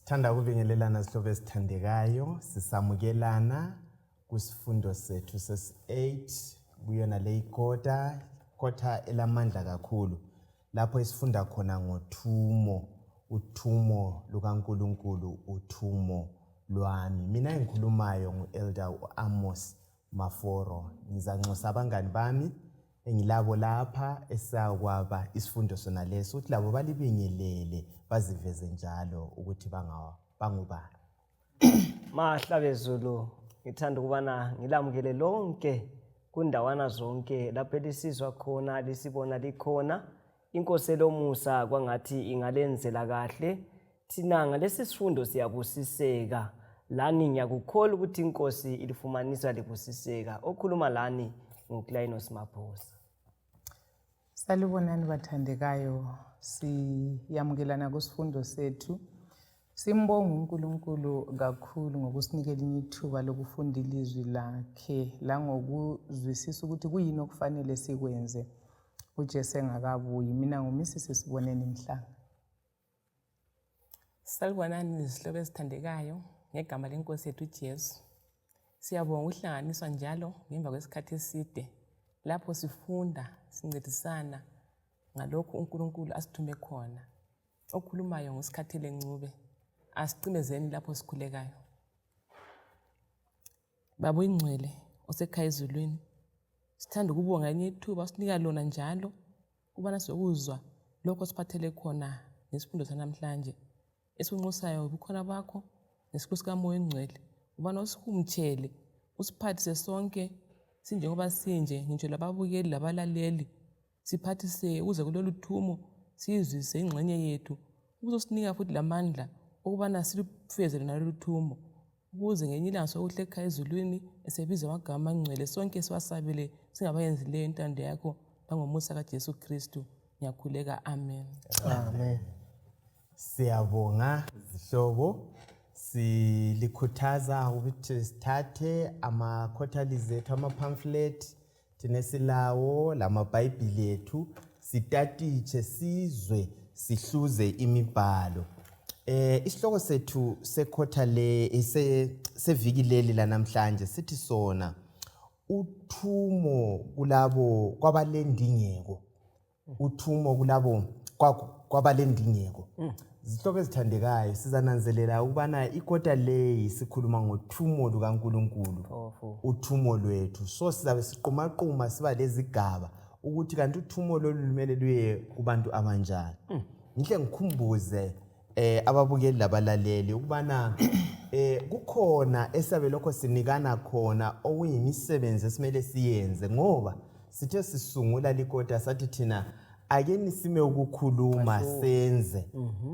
Sithanda ukubingelelana zihlobo ezithandekayo, sisamukelana kusifundo sethu sesi-8 kuyona le ikota, kota elamandla kakhulu, lapho esifunda khona ngothumo, uthumo lukaNkulunkulu, uthumo lwami. Mina engikhulumayo ngu-Elder u-Amos Maforo. Ngizanxusa abangani bami engilabo lapha esakwaba isifundo sona leso ukuthi labo balibingelele baziveze njalo ukuthi bangubani. Mahlabezulu, ngithanda ukubana ngilamukele lonke kundawana zonke lapho elisizwa khona lisibona likhona. Inkosi elomusa kwangathi ingalenzela kahle. Thina ngalesi sifundo siyabusiseka. Lani ngiyakukholwa ukuthi inkosi ilifumanisa libusiseka. Okhuluma lani nguClainos Maphosa. Salibonani bathandekayo, siyamukelana kusifundo sethu. Simbonga uNkulunkulu kakhulu ngokusinika elinye ithuba lokufunda ilizwi lakhe langokuzwisisa ukuthi kuyini okufanele sikwenze uJesu engakabuyi. Mina nguMisisi Siboneni Mhlanga. Salibonani zihlobo ezithandekayo ngegama lenkosi yethu uJesu. Siyabonga ukuhlanganiswa njalo ngemva kwesikhathi eside lapho sifunda sincedisana ngalokhu uNkulunkulu asithume khona. Okhulumayo nguSikhathele Ncube. Asicimezeni lapho sikhulekayo. Baba oyingcwele osekhaya ezulwini, sithanda ukubonga enye ithuba osinika lona njalo ukubana sokuzwa lokho osiphathele khona ngesifundo sanamhlanje. Esikunxusayo ubukhona bakho ngesiqu sikaMoya oNgcwele ubana usihumutshele usiphathise sonke sinjengoba sinje ngitsho lababukeli labalaleli siphathiseke ukuze kulolu thumo siyizwise ingxenye yethu ubusosinika futhi lamandla okubana silufeze lona lolu thumo ukuze ngenye ilanga sokuhle ekhaya ezulwini esebiza amagama angcwele sonke siwasabele singabayenzileyo intando yakho langomusa kaJesu Kristu ngiyakhuleka amen amen Siyabonga zihlobo silikhuthaza ukuthi sithathe ama-quarterlies ethu ama-pamphlet thina silawo lamabhayibhili ethu sitatitshe sizwe sihluze imibhalo isihloko sethu sekhotha le seviki leli lanamhlanje sithi sona uthumo kulabo kwabalendingeko uthumo kulabo kwabalendingeko zihlobo ezithandekayo sizananzelela ukubana ikota leyi sikhuluma ngothumo lukaNkulunkulu uthumo lwethu so sizabe siqumaquma siba lezigaba ukuthi kanti uthumo lolu lumele luye kubantu abanjani ngihle ngikhumbuze ababukeli labalaleli ukubana kukhona esabe lokho sinikana khona okuyimisebenzi esimele siyenze ngoba sithe sisungula likota sathi thina ake nisime ukukhuluma senze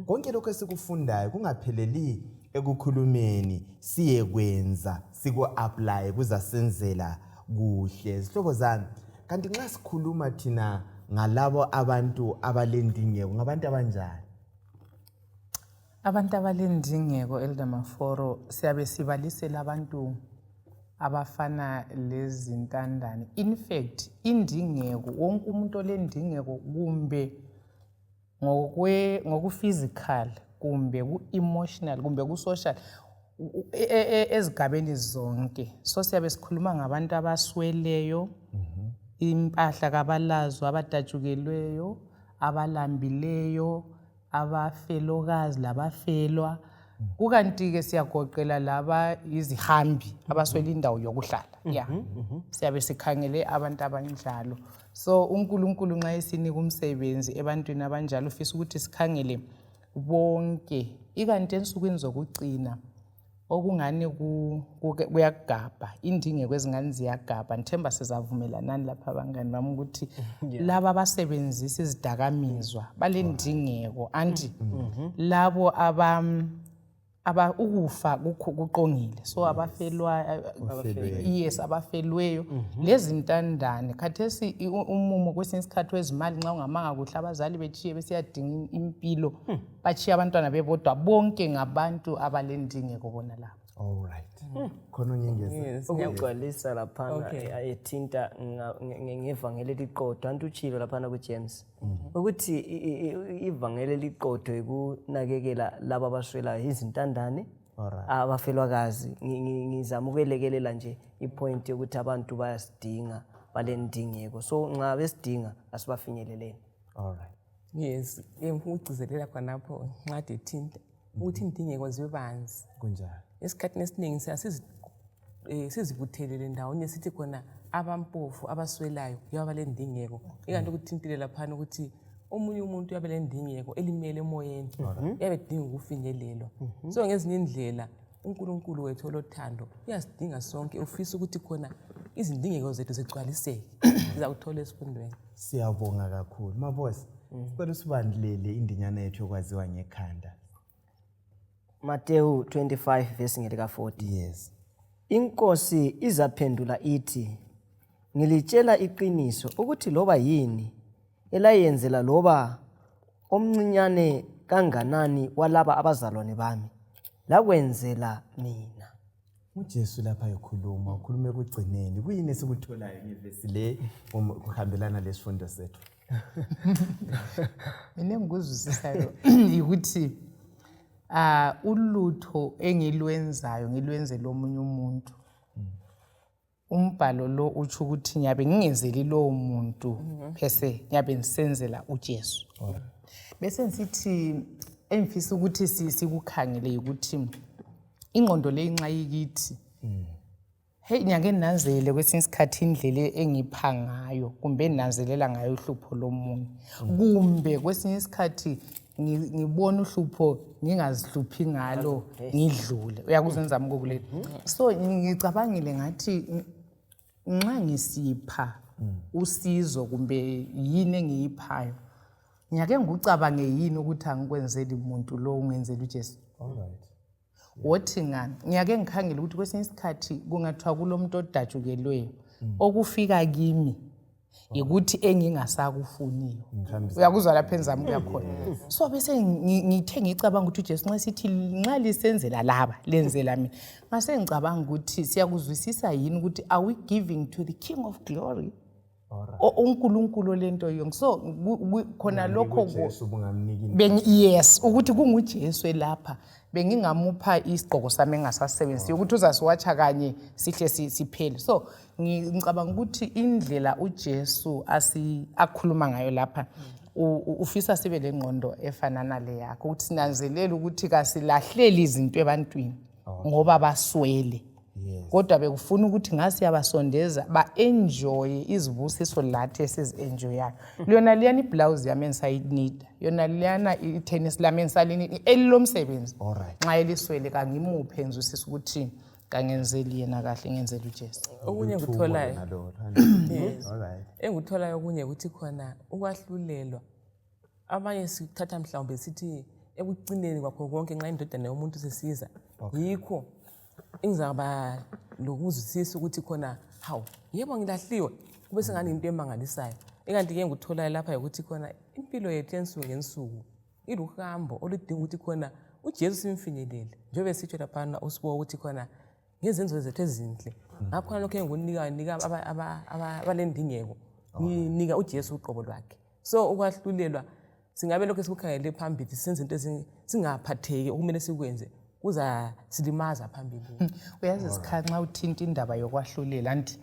konke lokho esikufundayo kungapheleli ekukhulumeni siyekwenza siku-aplaye kuzasenzela kuhle zihlobo zami kanti nxa sikhuluma thina ngalabo abantu abalendingeko ngabantu abanjani Abantu abalendingeko Elder Maforo siyabe sibalisela abantu abafana lezintandane. In fact, indingeko wonke umuntu olendingeko kumbe ngokwe ngoku-physical kumbe ku-emotional kumbe ku-social ezigabeni zonke. So siyabe sikhuluma ngabantu abasweleyo, impahla kabalazo, abadatshukelweyo, abalambileyo, abafelokazi labafelwa kukanti-ke siyagoqela laba izihambi abaswele indawo yokuhlala ya siyabe sikhangele abantu abanjalo. So uNkulunkulu nxa esinika umsebenzi ebantwini abanjalo ufisa ukuthi sikhangele bonke, ikanti ensukwini zokucina okungani kuyagabha indingeko ezingani ziyagabha. Ngithemba sizavumelanani lapha abangani bami ukuthi laba abasebenzisa izidakamizwa balendingeko anti labo aba aba ukufa kuqongile so abafelwa yes abafelweyo lezintandane khathesi umumo kwesinye isikhathi wezimali nxa ungamanga kuhle abazali betshiye besiyadinga impilo batshiye abantwana bebodwa bonke ngabantu abalendingeko bona labo. All right. Khona ongengeza. Yes. Ukugcwalisa laphana. Ethinta ngevangeli eliqotho, anti utshilo laphana kuJames ukuthi ivangeli eliqotho ikunakekela laba abaswelayo, izintandane, abafelwakazi. Ngizama ukwelekelela nje ipoint yokuthi abantu bayasidinga, balendingeko, so nxa besidinga asibafinyeleleni. All right. Yes, ngifuna ukugcizelela khonapho nxa ethinta ukuthi indingeko zibanzi. Esikhathini esiningi siya sizibuthelele ndawonye sithi khona abampofu, abaswelayo yibo abalendingeko, ikanti ukuthintile laphana ukuthi omunye umuntu uyabe lendingeko elimele emoyeni, uyabe edinga ukufinyelelwa. So ngezinye indlela uNkulunkulu wethu olothando uyasidinga sonke, ufisa ukuthi khona izindingeko zethu zigcwaliseke. Sizakuthola esifundweni. Siyabonga kakhulu. Mabosi, sicela usibandlele indinyana yethu yokwaziwa ngekhanda. Mateyu 25 verse ngelika 40. Inkosi izaphendula ithi, ngilitshela iqiniso ukuthi loba yini elayenzela loba omncinyane kanganani walaba abazalwane bami, lakwenzela mina. UJesu lapha ekhuluma, ukhuluma ekugcineni. Kuyini esikutholayo ngevesi le kuhambelana lesifundo sethu? Mina engikuzwisisayo yikuthi ulutho engilwenzayo ngilwenzela omunye umuntu. Umbhalo lo utsho ukuthi ngiyabe ngingenzeli lowo muntu phese, ngiyabe ngisenzela uJesu. Bese ngisithi engifisa ukuthi sikukhangele ukuthi ingqondo le inxa ikithi. Hey, ngiyake nanzelele kwesinye isikhathi indlela engipha ngayo kumbe enanzelela ngayo uhlupho lomunye, kumbe kwesinye isikhathi ngibona uhlupho ngingazihluphi ngalo, ngidlule. Uyakuzwa ngizama ukukulela? So ngicabangile ngathi nxa ngisipha usizo kumbe yini engiyiphayo, ngiyake ngikucabange yini ukuthi angikwenzeli muntu lo, ungenzela uJesu? Wothi ngani, ngiyake ngikhangele ukuthi kwesinye isikhathi kungathiwa kulo muntu odatshukelweyo, okufika kimi yikuthi engingasakufuniyo. Uyakuzwa lapho enzami kuya khona? So bese ngithe ngicabanga ukuthi uJesu nxa sithi nxa lisenzela laba lenzela mina, ngase ngicabanga ukuthi siyakuzwisisa yini ukuthi are we giving to the King of Glory, uNkulunkulu lento yonke? So khona lokho uJesu ubungamnika into. Yes, ukuthi kunguJesu elapha, bengingamupha isigqoko sami engasasebenzisi ukuthi uzasiwatsha kanye sihle siphele. So ngicabanga ukuthi indlela uJesu akhuluma ngayo lapha, ufisa sibe lengqondo efanana le yakho, ukuthi sinanzelele ukuthi kasilahleli izinto ebantwini ngoba baswele, kodwa bekufuna ukuthi ngasiyabasondeza ba-enjoye izibusiso lathi esizi-enjoyayo. Yona liyana iblouse yami engisayinida, yona liyana ithenisi lami engisalinida elilomsebenzi, nxa eliswele kangimuphe, ngizwisisa ukuthi kangenzeli yena kahle, ngenzela uJesu. Okunye Luthumo engikutholayo lona lolo. Engikutholayo okunye ukuthi khona ukwahlulelwa, abanye sithatha mhlawumbe sithi ekucineni kwakho konke nxa indodana yomuntu sisiza, yikho engizaba lokuzwisisa ukuthi khona hawu, yebo, ngilahliwe, kube sengani into emangalisayo. Ikanti-ke engikutholayo lapha yikuthi khona impilo yethu yensuku ngensuku iluhambo oludinga ukuthi khona uJesu simfinyelele, njengoba esitsho laphana usibuka ukuthi khona ngezenzo zethu ezinhle. Ngakhona lokho engikunika, nika abalendingeko, nginika uJesu uqobo lwakhe. So ukwahlulelwa singabe lokho esikukhangele phambili, senze into singaphatheki okumele sikwenze, kuzasilimaza phambili. Uyazi sikhathi nxa uthinta indaba yokwahlulela, anti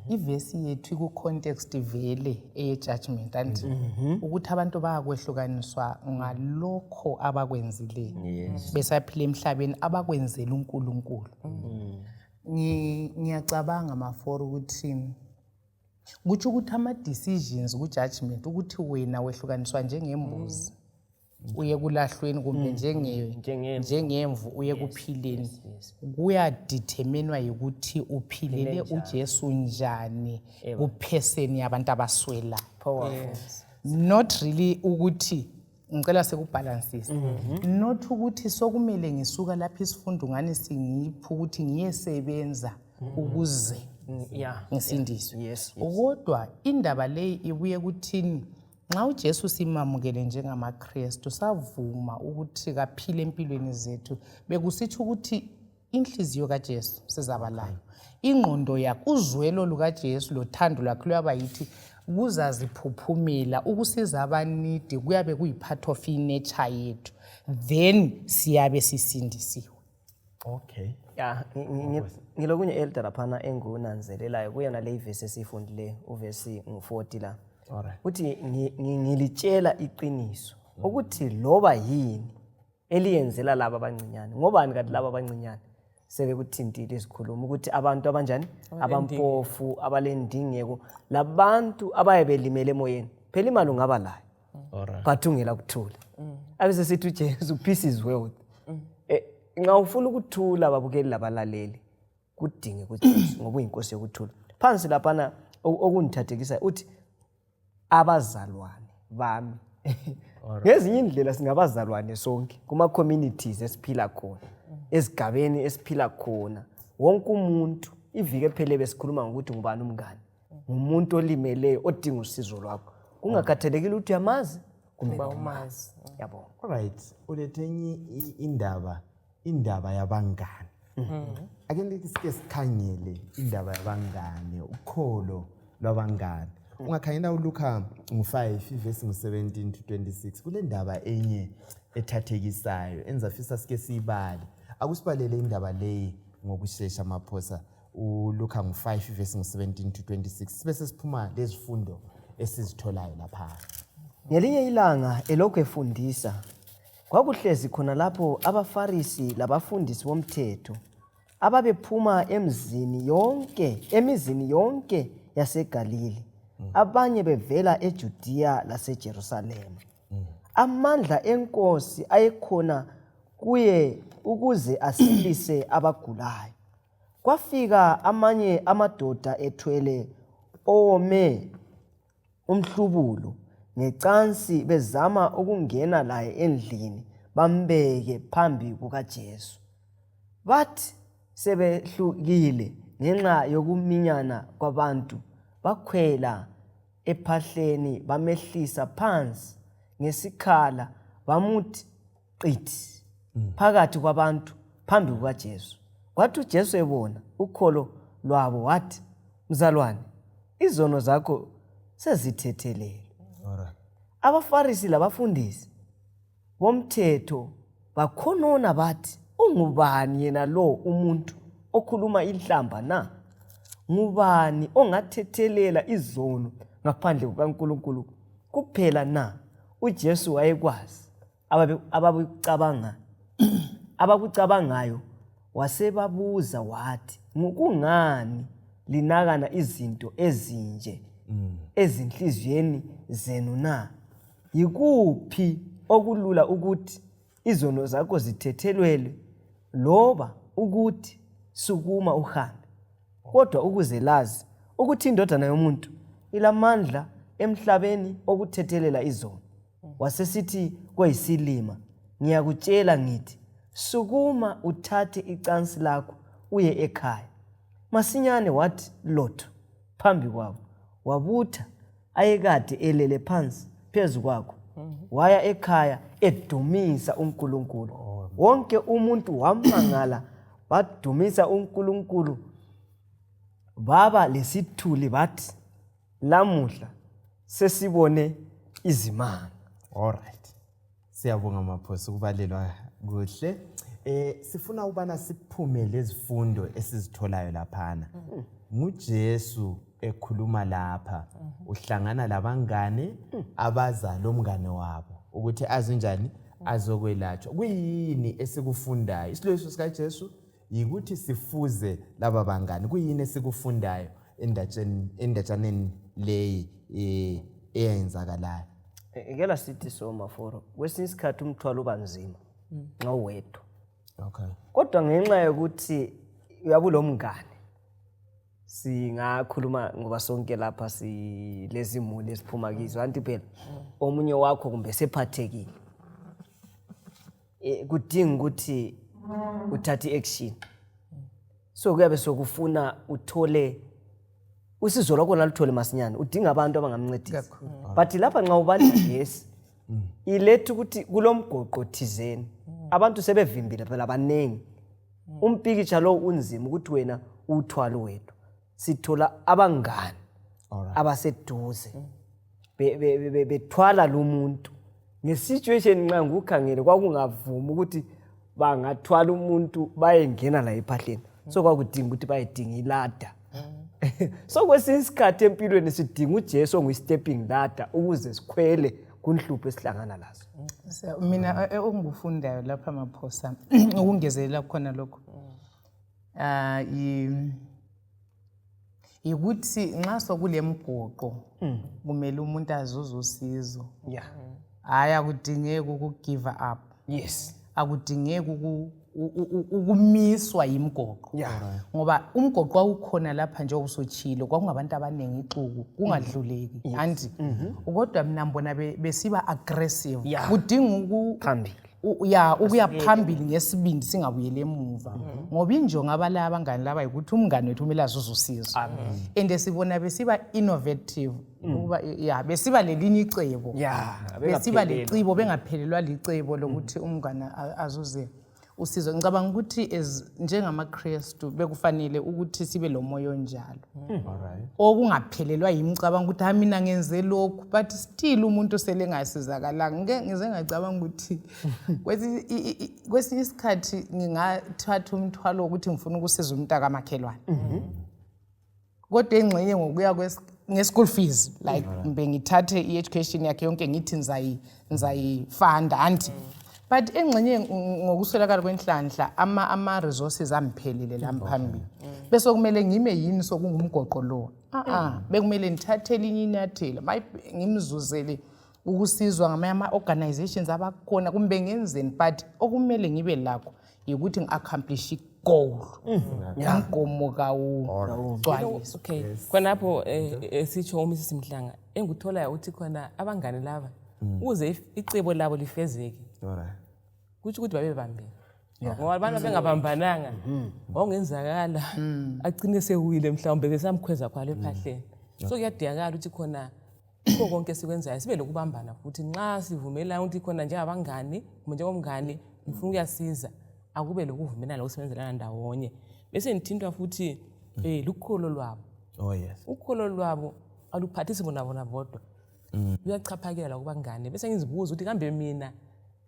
ivesi yethu iku-context vele eye-judgment, anti ukuthi abantu bayakwehlukaniswa ngalokho abakwenzileyo besaphila emhlabeni, abakwenzela uNkulunkulu. Ngiyacabanga mafora ukuthi kutsho ukuthi ama-decisions ku-judgment, ukuthi wena wehlukaniswa njengembuzi uye kulahlweni kumbe Njengemvu. njengemvu uye kuphileni, kuyadeterminwa yikuthi uphilele uJesu njani kupheseni yabantu abaswelayo. Powerful. Not really ukuthi ngicela sekubhalansise, not ukuthi sokumele ngisuka lapha isifundo ngani singipha ukuthi ngiyesebenza ukuze ngisindiswe. Kodwa indaba leyi ibuye kuthini? Nxa uJesu simamukele njengamaKristu, savuma ukuthi kaphile empilweni zethu, bekusitsho ukuthi Inhliziyo kaJesu sizaba layo, ingqondo yakhe, uzwelo lukaJesu lothando lwakhe luyaba yithi, kuzaziphuphumela ukusiza abanidi, kuyabe kuyi-part of i-nature yethu, then siyabe sisindisiwe. Okay. Ya, ngilokunye elder laphana engikunanzelelayo kuyona le ivesi esiyifundileyo, uvesi ngu-40 la. Alright. Uthi ngilitshela iqiniso ukuthi loba yini eliyenzela laba abancinyane, ngobani kanti laba abancinyane? Sebekuthintile izikhuluma ukuthi abantu abanjani, abampofu, abalendingeko, labantu abaye belimele emoyeni. Phela imali ungaba layo, but ungela kuthula. Abe sesithi uJesu, peace is wealth. Nxa ufuna ukuthula, babukeli labalaleli, kudinge kuJesu ngoba uyinkosi yokuthula. Phansi laphana okungithathekisayo uthi abazalwane bami. Ngezinye indlela singabazalwane sonke kuma-communities esiphila khona, ezigabeni esiphila khona, wonke umuntu. Iviki ephele besikhuluma ngokuthi ngubani umngane? Ngumuntu olimeleyo odinga usizo lwakho, kungakhathalekile ukuthi uyamazi kumbe Uba umazi. Yabonga. Alright, ulethe enye indaba yabangani. Ake nithi sike sikhangele indaba yabangane, ukholo lwabangane. Ungakhangela uLuka ngu-5 ivesi ngu-17 to 26, kule ndaba enye ethathekisayo engizafisa sike siyibale. Akusibalele indaba leyi ngokushesha, Maphosa. ULuka ngu-5 ivesi ngu-17 to 26, sibe sesiphuma lezifundo esizitholayo lapha. Ngelinye ilanga elokhu efundisa, kwakuhlezi khona lapho abaFarisi labafundisi bomthetho ababephuma emzini yonke emizini yonke yaseGalili, abanye bevela eJudiya laseJerusalema. Amandla enkosi ayekhona kuye ukuze asilise abagulayo. Kwafika amanye amadoda ethwele owome umhlubulo ngecansi, bezama ukungena laye endlini bambeke phambi kukaJesu. Bathi sebehlukile ngenxa yokuminyana kwabantu, bakhwela ephahleni bamehlisa phansi ngesikhala, bamuthi qithi phakathi kwabantu phambi kukaJesu. Kwathi uJesu ebona ukholo lwabo wathi, "Mzalwane, izono zakho sezithethelelwe." AbaFarisi labafundisi bomthetho bakhonona bathi, "Ungubani yena lo umuntu okhuluma inhlamba na? Ngubani ongathethelela izono ngaphandle kukaNkulunkulu kuphela na?" UJesu wayekwazi ababucabanga abakucabangayo, wasebabuza wathi, "Ngokungani linakana izinto ezinje ezinhliziyweni zenu na? Yikuphi okulula, ukuthi izono zakho zithethelelwe loba ukuthi sukuma uhambe? Kodwa ukuze lazi ukuthi indodana yomuntu ilamandla emhlabeni okuthethelela izono," wasesithi koyisilima, "ngiyakutshela ngithi, sukuma uthathe icansi lakho uye ekhaya." Masinyane wathi lotho phambi kwabo, wabutha ayekade elele phansi phezu kwakho, waya ekhaya edumisa uNkulunkulu. Wonke umuntu wamangala, badumisa uNkulunkulu, baba lesithuli, bathi, "Lamuhla sesibone izimanga." Alright. Siyabonga, Maphosa, ukubalelwa kuhle. Sifuna ukubana siphume lezifundo esizitholayo laphana. NguJesu ekhuluma lapha. Uhlangana labangane abaza lomngane wabo ukuthi azinjani azokwelatshwa. Kuyini esikufundayo? Isiloyiso sikaJesu yikuthi sifuze laba bangani. Kuyini esikufundayo endatshaneni leyi eyenzakalayo? Kela sithi so, Maforo, kwesinye isikhathi umthwalo uba nzima nxa uwedwa, kodwa ngenxa yokuthi uyabe ulomngane, singakhuluma ngoba sonke lapha silezimuli esiphuma kizo, anti phela omunye wakho kumbe sephathekile, kudinga ukuthi uthathe i-action, so kuyabe sokufuna uthole usizo lwakho naluthole masinyane, udinga abantu abangamncedisa. But lapha nxa ubala ivesi, iletha ukuthi kulomgoqo thizeni, abantu sebevimbile phela, abaningi. Umpikitsha lo unzima ukuthi wena uwuthwale wedwa. Sithola abangani abaseduze bethwala lo muntu ngesituation. Nxa ngikukhangele, kwakungavumi ukuthi bangathwala umuntu bayengena la ephahleni, so kwakudinga ukuthi bayedinga i-ladder. So kwesinye isikhathi empilweni sidinga uJesu onguyi-stepping ladder ukuze sikhwele kunhlupho esihlangana lazo. So, mina engikufundayo lapha, Maphosa, ukungezelela khona lokho, yikuthi nxa sokule mgoqo kumele umuntu azuze usizo. Hhayi, akudingeki uku-give up. Akudingeki ukumiswa yimgoqo, ngoba umgoqo wawukhona lapha njengoba usutshilo, kwakungabantu abaningi, ixuku, kungadluleki, anti kodwa mina mbona besiba aggressive. Kudinga phambili. Ya, ukuya phambili ngesibindi, singabuyeli emuva, ngoba injongo abalaya abangani laba yikuthi umngani wethu kumele azuze usizo. And sibona besiba innovative, ukuba ya, besiba lelinye icebo, besiba bengaphelelwa. Lecebo, bengaphelelwa licebo lokuthi umngane azuze usizo. Ngicabanga ukuthi as njengamaKristu bekufanele ukuthi sibe lo moya onjalo, okungaphelelwa yimicabango ukuthi ha, mina ngenze lokhu, but still umuntu sele engasizakalanga. Ngike ngize ngacabanga ukuthi kwesinye isikhathi ngingathatha umthwalo wokuthi ngifuna ukusiza umuntu akamakhelwane, kodwa engxenye ngokuya nge-school fees, like mbe ngithathe i-education yakhe yonke, ngithi ngizayifanda, anti but engxenye ngokuswelakala kwenhlanhla ama-resources amphelile lamphambili, bese kumele ngime yini sokungumgoqo lo? A-a, bekumele ngithathe elinye inyathelo, maybe ngimzuzele ukusizwa ngamanye ama-organizations abakhona, kumbe ngenzeni, but okumele ngibe lakho yikuthi ngi-accomplish i-goal, umgomo kawugcwaliswa. Okay, khonapho sitsho uMrs Mhlanga, engikutholayo ukuthi khona abangani laba, ukuze icebo labo lifezeke, kutsho ukuthi babebambene, ngoba abantu bengabambananga kwakungenzakala agcine sewile, mhlawumbe besamkhweza khwalo ephahleni. So kuyadingakala ukuthi khona kukho konke esikwenzayo sibe lokubambana, futhi nxa sivumelana ukuthi khona njengabangani kumbe njengomngani ngifuna ukuyasiza, akube lokuvumelana lokusebenzelana ndawonye. Bese ngithintwa futhi lukholo lwabo. Oh yes. Ukholo lwabo aluphathisi bona bona bodwa, luyachaphakela kubangane. Bese ngizibuza ukuthi kambe mina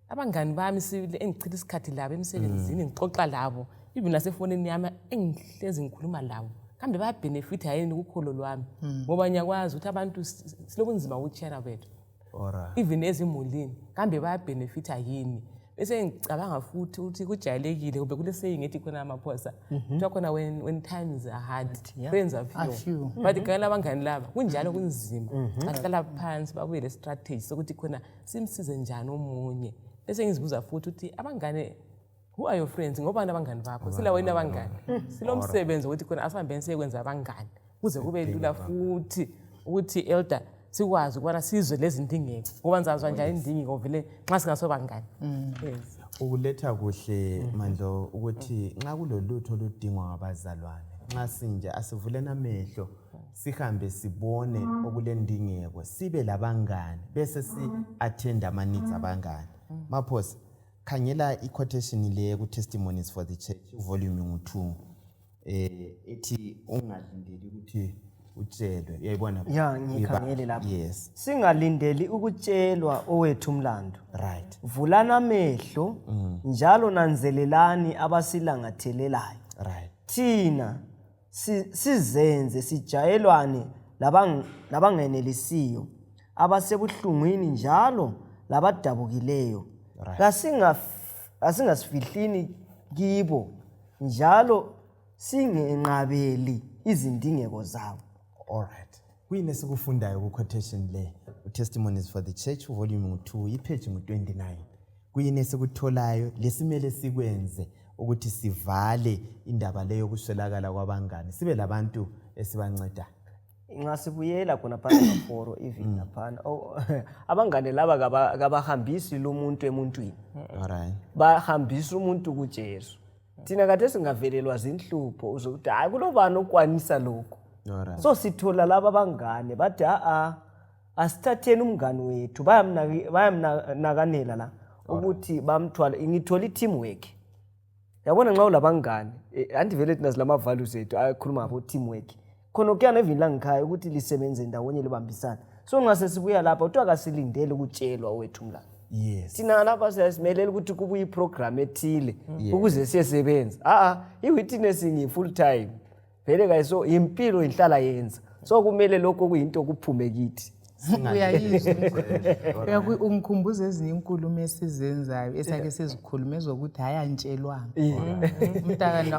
abangani bami sibili engichitha isikhathi labo emsebenzini, ngixoxa labo, even nasefonini yami engihlezi ngikhuluma labo, kambe bayabhenefitha yini kukholo lwami? Ngoba ngiyakwazi ukuthi abantu silobunzima ukutshiyana kwethu, even ezimulini, kambe bayabhenefitha yini? Bese ngicabanga futhi ukuthi kujayelekile kumbe kule saying ethi khona, amaphosa, kuthiwa khona when times are hard, friends are Are few. Few. But khangela abangani laba, kunjalo kunzima, bahlala phansi babuye le strategy sokuthi khona simsize njani omunye. Bese ngizibuza futhi ukuthi abangane, who are your friends? Ngobani abangani bakho? Silawo yini abangani? Silomsebenzi wokuthi khona asihambeni siyekwenza abangani kuze kube lula futhi ukuthi, elder, sikwazi ukubana sizwe lezi ndingeko, ngoba nizazwa njani indingeko vele nxa singasobangani? Yes. Ukuletha kuhle, Mandlo, ukuthi nxa kulolutho oludingwa ngabazalwane, nxa sinje asivuleni amehlo, sihambe sibone okulendingeko, sibe labangani, bese si-attend ama-needs abangani. Maphosa, khangela i-quotation le ku-Testimonies for the Church, volume ngu-2, ethi ungalindeli ukuthi utshelwe. Uyayibona? Ya, ngiyikhangele lapha. Yes. Singalindeli ukutshelwa owethu umlando. Vulani amehlo njalo nanzelelani abasilangathelelayo. Thina sizenze sijayelwane labangenelisiyo, abasebuhlungwini njalo labadabukileyo. Kasingasifihlini kibo njalo singenqabeli izindingeko zabo. Alright, kuyini esikufundayo ku-quotation le? Testimonies for the Church, volume ngu-2, ipage ngu-29. Kuyini esikutholayo lesimele sikwenze ukuthi sivale indaba leyo yokuswelakala kwabangani, sibe labantu esibancedayo? Nxa sibuyela khona phana ngaforo, even laphana, oh, abangane laba kabahambisi lo muntu emuntwini, bahambisa umuntu kuJesu. Thina kade singavelelwa zinhlupho, uzokuthi hayi, kulobani okwanisa lokhu? So sithola laba abangane bathi a-a, asithatheni umngani wethu, bayamnakanela la ukuthi bamthwale. Ngithola i-teamwork. Yabona nxa ulabangane, anti vele thina silama-values ethu akhuluma ngabo teamwork. Khona kuyana even la ngikhaya ukuthi lisebenze ndawonye libambisana. So nxa sesibuya lapha kuthiwa kasilindele ukutshelwa owethu umlando. Yes. Thina lapha siyasimelela ukuthi kubuye iprogram ethile ukuze siyesebenza. A-a, i-witnessing yi-full time. Vele kayiso impilo inhlala yenza. So kumele lokho kuyinto kuphume kithi. Uyayizwa. Ungikhumbuza ezinye inkulumo esizenzayo esake sizikhulume ezokuthi hayi antshelwanga.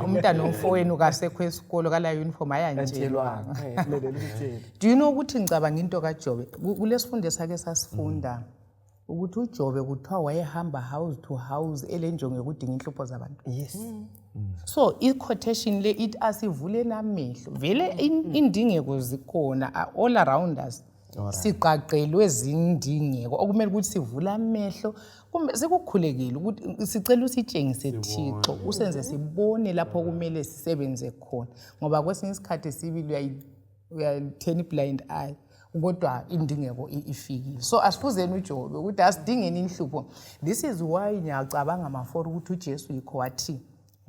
Umntana omfowenu kasekho esikolo kala uniform, hayi antshelwanga. Kumele ukutshela. Do you know ukuthi ngicabanga into kaJobe? Kulesifundo esake sasifunda ukuthi uJobe kuthiwa wayehamba house to house elenjongo yokudinga inhlupho zabantu. So i-quotation le ithi asivuleni amehlo. Vele indingeko zikhona all around us. Siqaqelwe zindingeko okumele ukuthi sivule amehlo, kumbe sikukhulekile ukuthi sicela usitshengise Thixo, usenze sibone lapho kumele sisebenze khona, ngoba kwesinye isikhathi sibili uyayithena i-blind eye, kodwa indingeko ifikile. So asifuzeni uJobe ukuthi asidingeni inhlupho. This is why ngiyacabanga mafora ukuthi uJesu yikho wathi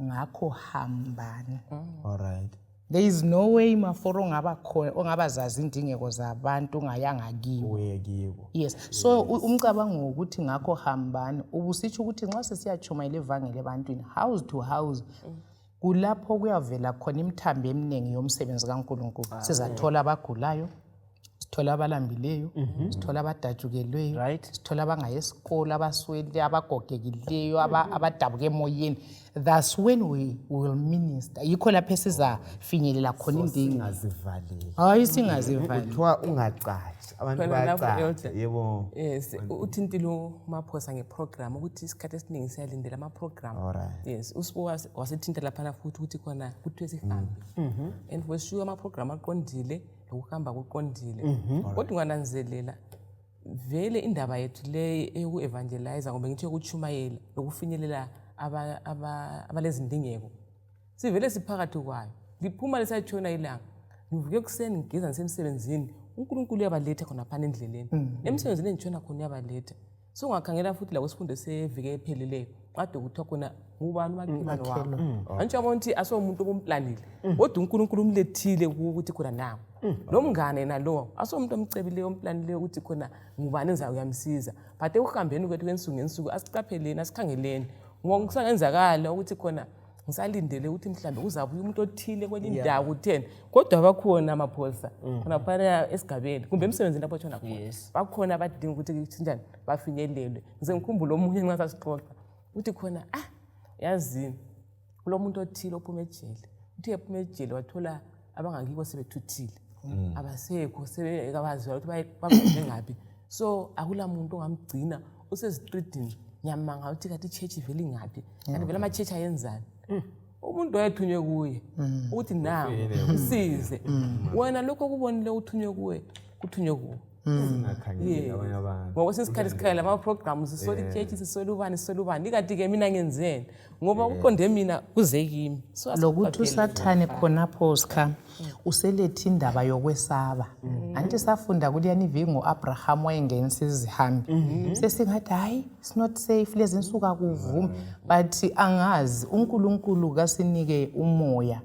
ngakho hambani. All right. There is no way mafora ongaba khona ongabazazi indingeko zabantu ungayanga kibo. Uye kibo. Yes, so umcabango wokuthi ngakho hambani ubusitsho ukuthi nxa sesiyatshumayela ivangeli ebantwini house to house, kulapho kuyavela khona imithambo eminingi yomsebenzi kaNkulunkulu. Sizathola abagulayo, sithola abalambileyo, sithola abadatshukelweyo, sithola abangayesikolo, abaswele, abagogekileyo, abadabuke emoyeni. That's when we will minister. Yikho lapho esizafinyelela khona indingo. Singazivaleli. Hayi, singazivali. Kuthiwa ungacashi. Abantu Khona lapho, bayacatsha. Elder. Yebo. Yes, uthintile uMaphosa ngeprogram ukuthi isikhathi esiningi siyalindela ama-program. Alright. Yes, uSibu wasithinta laphana futhi ukuthi khona kuthiwe sihambe. And for sure ama-program aqondile, lokuhamba kuqondile. Kodwa ungananzelela vele indaba yethu le eyoku-evangelize, ngoba ngithi yokutshumayela lokufinyelela abalezindingeko, sivele siphakathi kwayo. Liphuma lisatshona ilanga, ngivuke ekuseni, ngigeza, ngisemsebenzini, uNkulunkulu uyabaletha khonaphana endleleni. Emsebenzini engitshona khona uyabaletha. So ungakhangela futhi la kwisifundo seviki ephelileyo kade kuthiwa khona ngubani umakhelwane wakho, antshi yabona ukuthi asomuntu obumplanile, kodwa uNkulunkulu umlethile kuwo ukuthi khona nawo lo mngane yena lowo asomuntu omcebileyo omplanileyo ukuthi khona ngubani enza uyamsiza. But ekuhambeni kwethu kwensuku ngensuku asiqapheleni, asikhangeleni, ngoba kusangenzakala ukuthi khona ngisalindele ukuthi mhlawumbe kuzabuya umuntu othile kwenye indawo kutheni, kodwa bakhona amapholisa khonaphana esigabeni kumbe emsebenzini lapho tshona khona. Bakhona abadinga ukuthi njani bafinyelelwe. Ngize ngikhumbule omunye nxa sasixoxa ukuthi khona yazini kulo muntu othile ophuma ejele, uthi ephuma ejele wathola abangakibo sebethuthile, abasekho, sebekabaziwa ukuthi babuye ngaphi. So akula muntu ongamgcina, usezitridini. Ngiyamanga ukuthi kathi i-church vele ingaphi, kanti vele ama-church ayenzani? Umuntu wayethunywe kuye ukuthi nangu usize wena lokho okubonile uthunywe kuwe, kuthunywe kuwe. Singakhangeli abanye abantu. Ngoba kwesinye isikhathi sikhangela ama-programs, sisole i-church, sisole ubani, sisole ubani, ikanti-ke mina ngenzeni? Ngoba kuqonde mina kuze kimi. So lokuthi asiqaphele. Usathane khonapho sikha uselethe indaba yokwesaba. Anti safunda kuliyani iviki ngo-Abraham wayengenisa izihambi, sesingathi hayi, it's not safe lezi nsuku, akuvumi. But angazi, uNkulunkulu kasinike umoya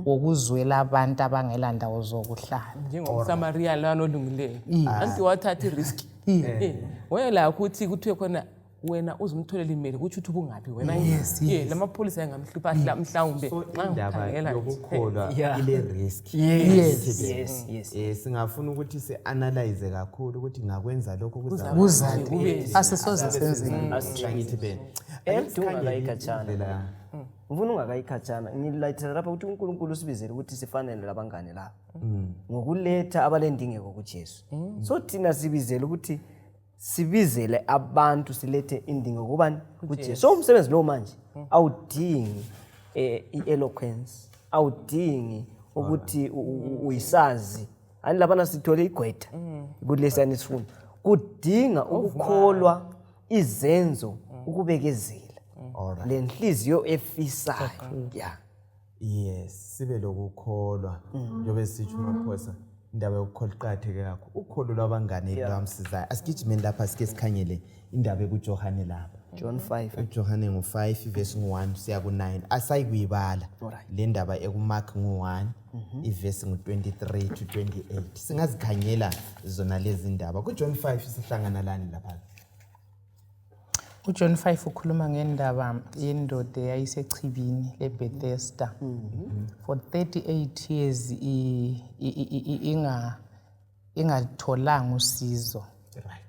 wokuzwela abantu abangela ndawo zokuhlala. Njengomsamariya lwana olungileyo, anti wathatha i-risk. Wayelakho ukuthi kuthiwe khona wena uzumtholela imeli, kutsho ukuthi ubungaphi wena. Ye, lamapholisa engamhlupha mhlawumbe. So nxa indaba ngikhangela nje. yokukholwa ile risk. Yes. Singafuna ukuthi si-analyze kakhulu ukuthi ngakwenza lokho Kuza Kube- asisoze senzeni. Angithi ben Elder, ungakayikhatshana. Indlela- Ngifuna ungakayikhatshana ngilayithela lapha ukuthi uNkulunkulu usibizele ukuthi sifanele labangane laba ngokuletha abalendingeko kuJesu. So thina sibizele ukuthi sibizele abantu, silethe indingeko kubani? KuJesu. So umsebenzi lo manje awudingi i-eloquence, awudingi ukuthi uyisazi ani laphana sithole igqwetha kulesiyani isifundo. Kudinga ukukholwa, izenzo, ukubekezela lenhliziyo efisayo, ya. Yes, sibe lokukholwa njengoba sisitsho uMaphosa, indaba yokukholwa iqakatheke kakhulu. Ukholo lwabangane lwamsizayo. Asigijimeni lapha, sike sikhangele indaba ekuJohane lapha. John 5. uJohane ngu-5 ivesi ngu-1 siya ku-9, asayikuyibala le ndaba ekuMark ngu-1 ivesi ngu-23 to 28. Singazikhangela zona lezi ndaba. KuJohn 5 sihlangana lani lapha? UJohn 5 ukhuluma ngendaba yendoda eyayisechibini leBethesda for 38 years ingatholanga usizo,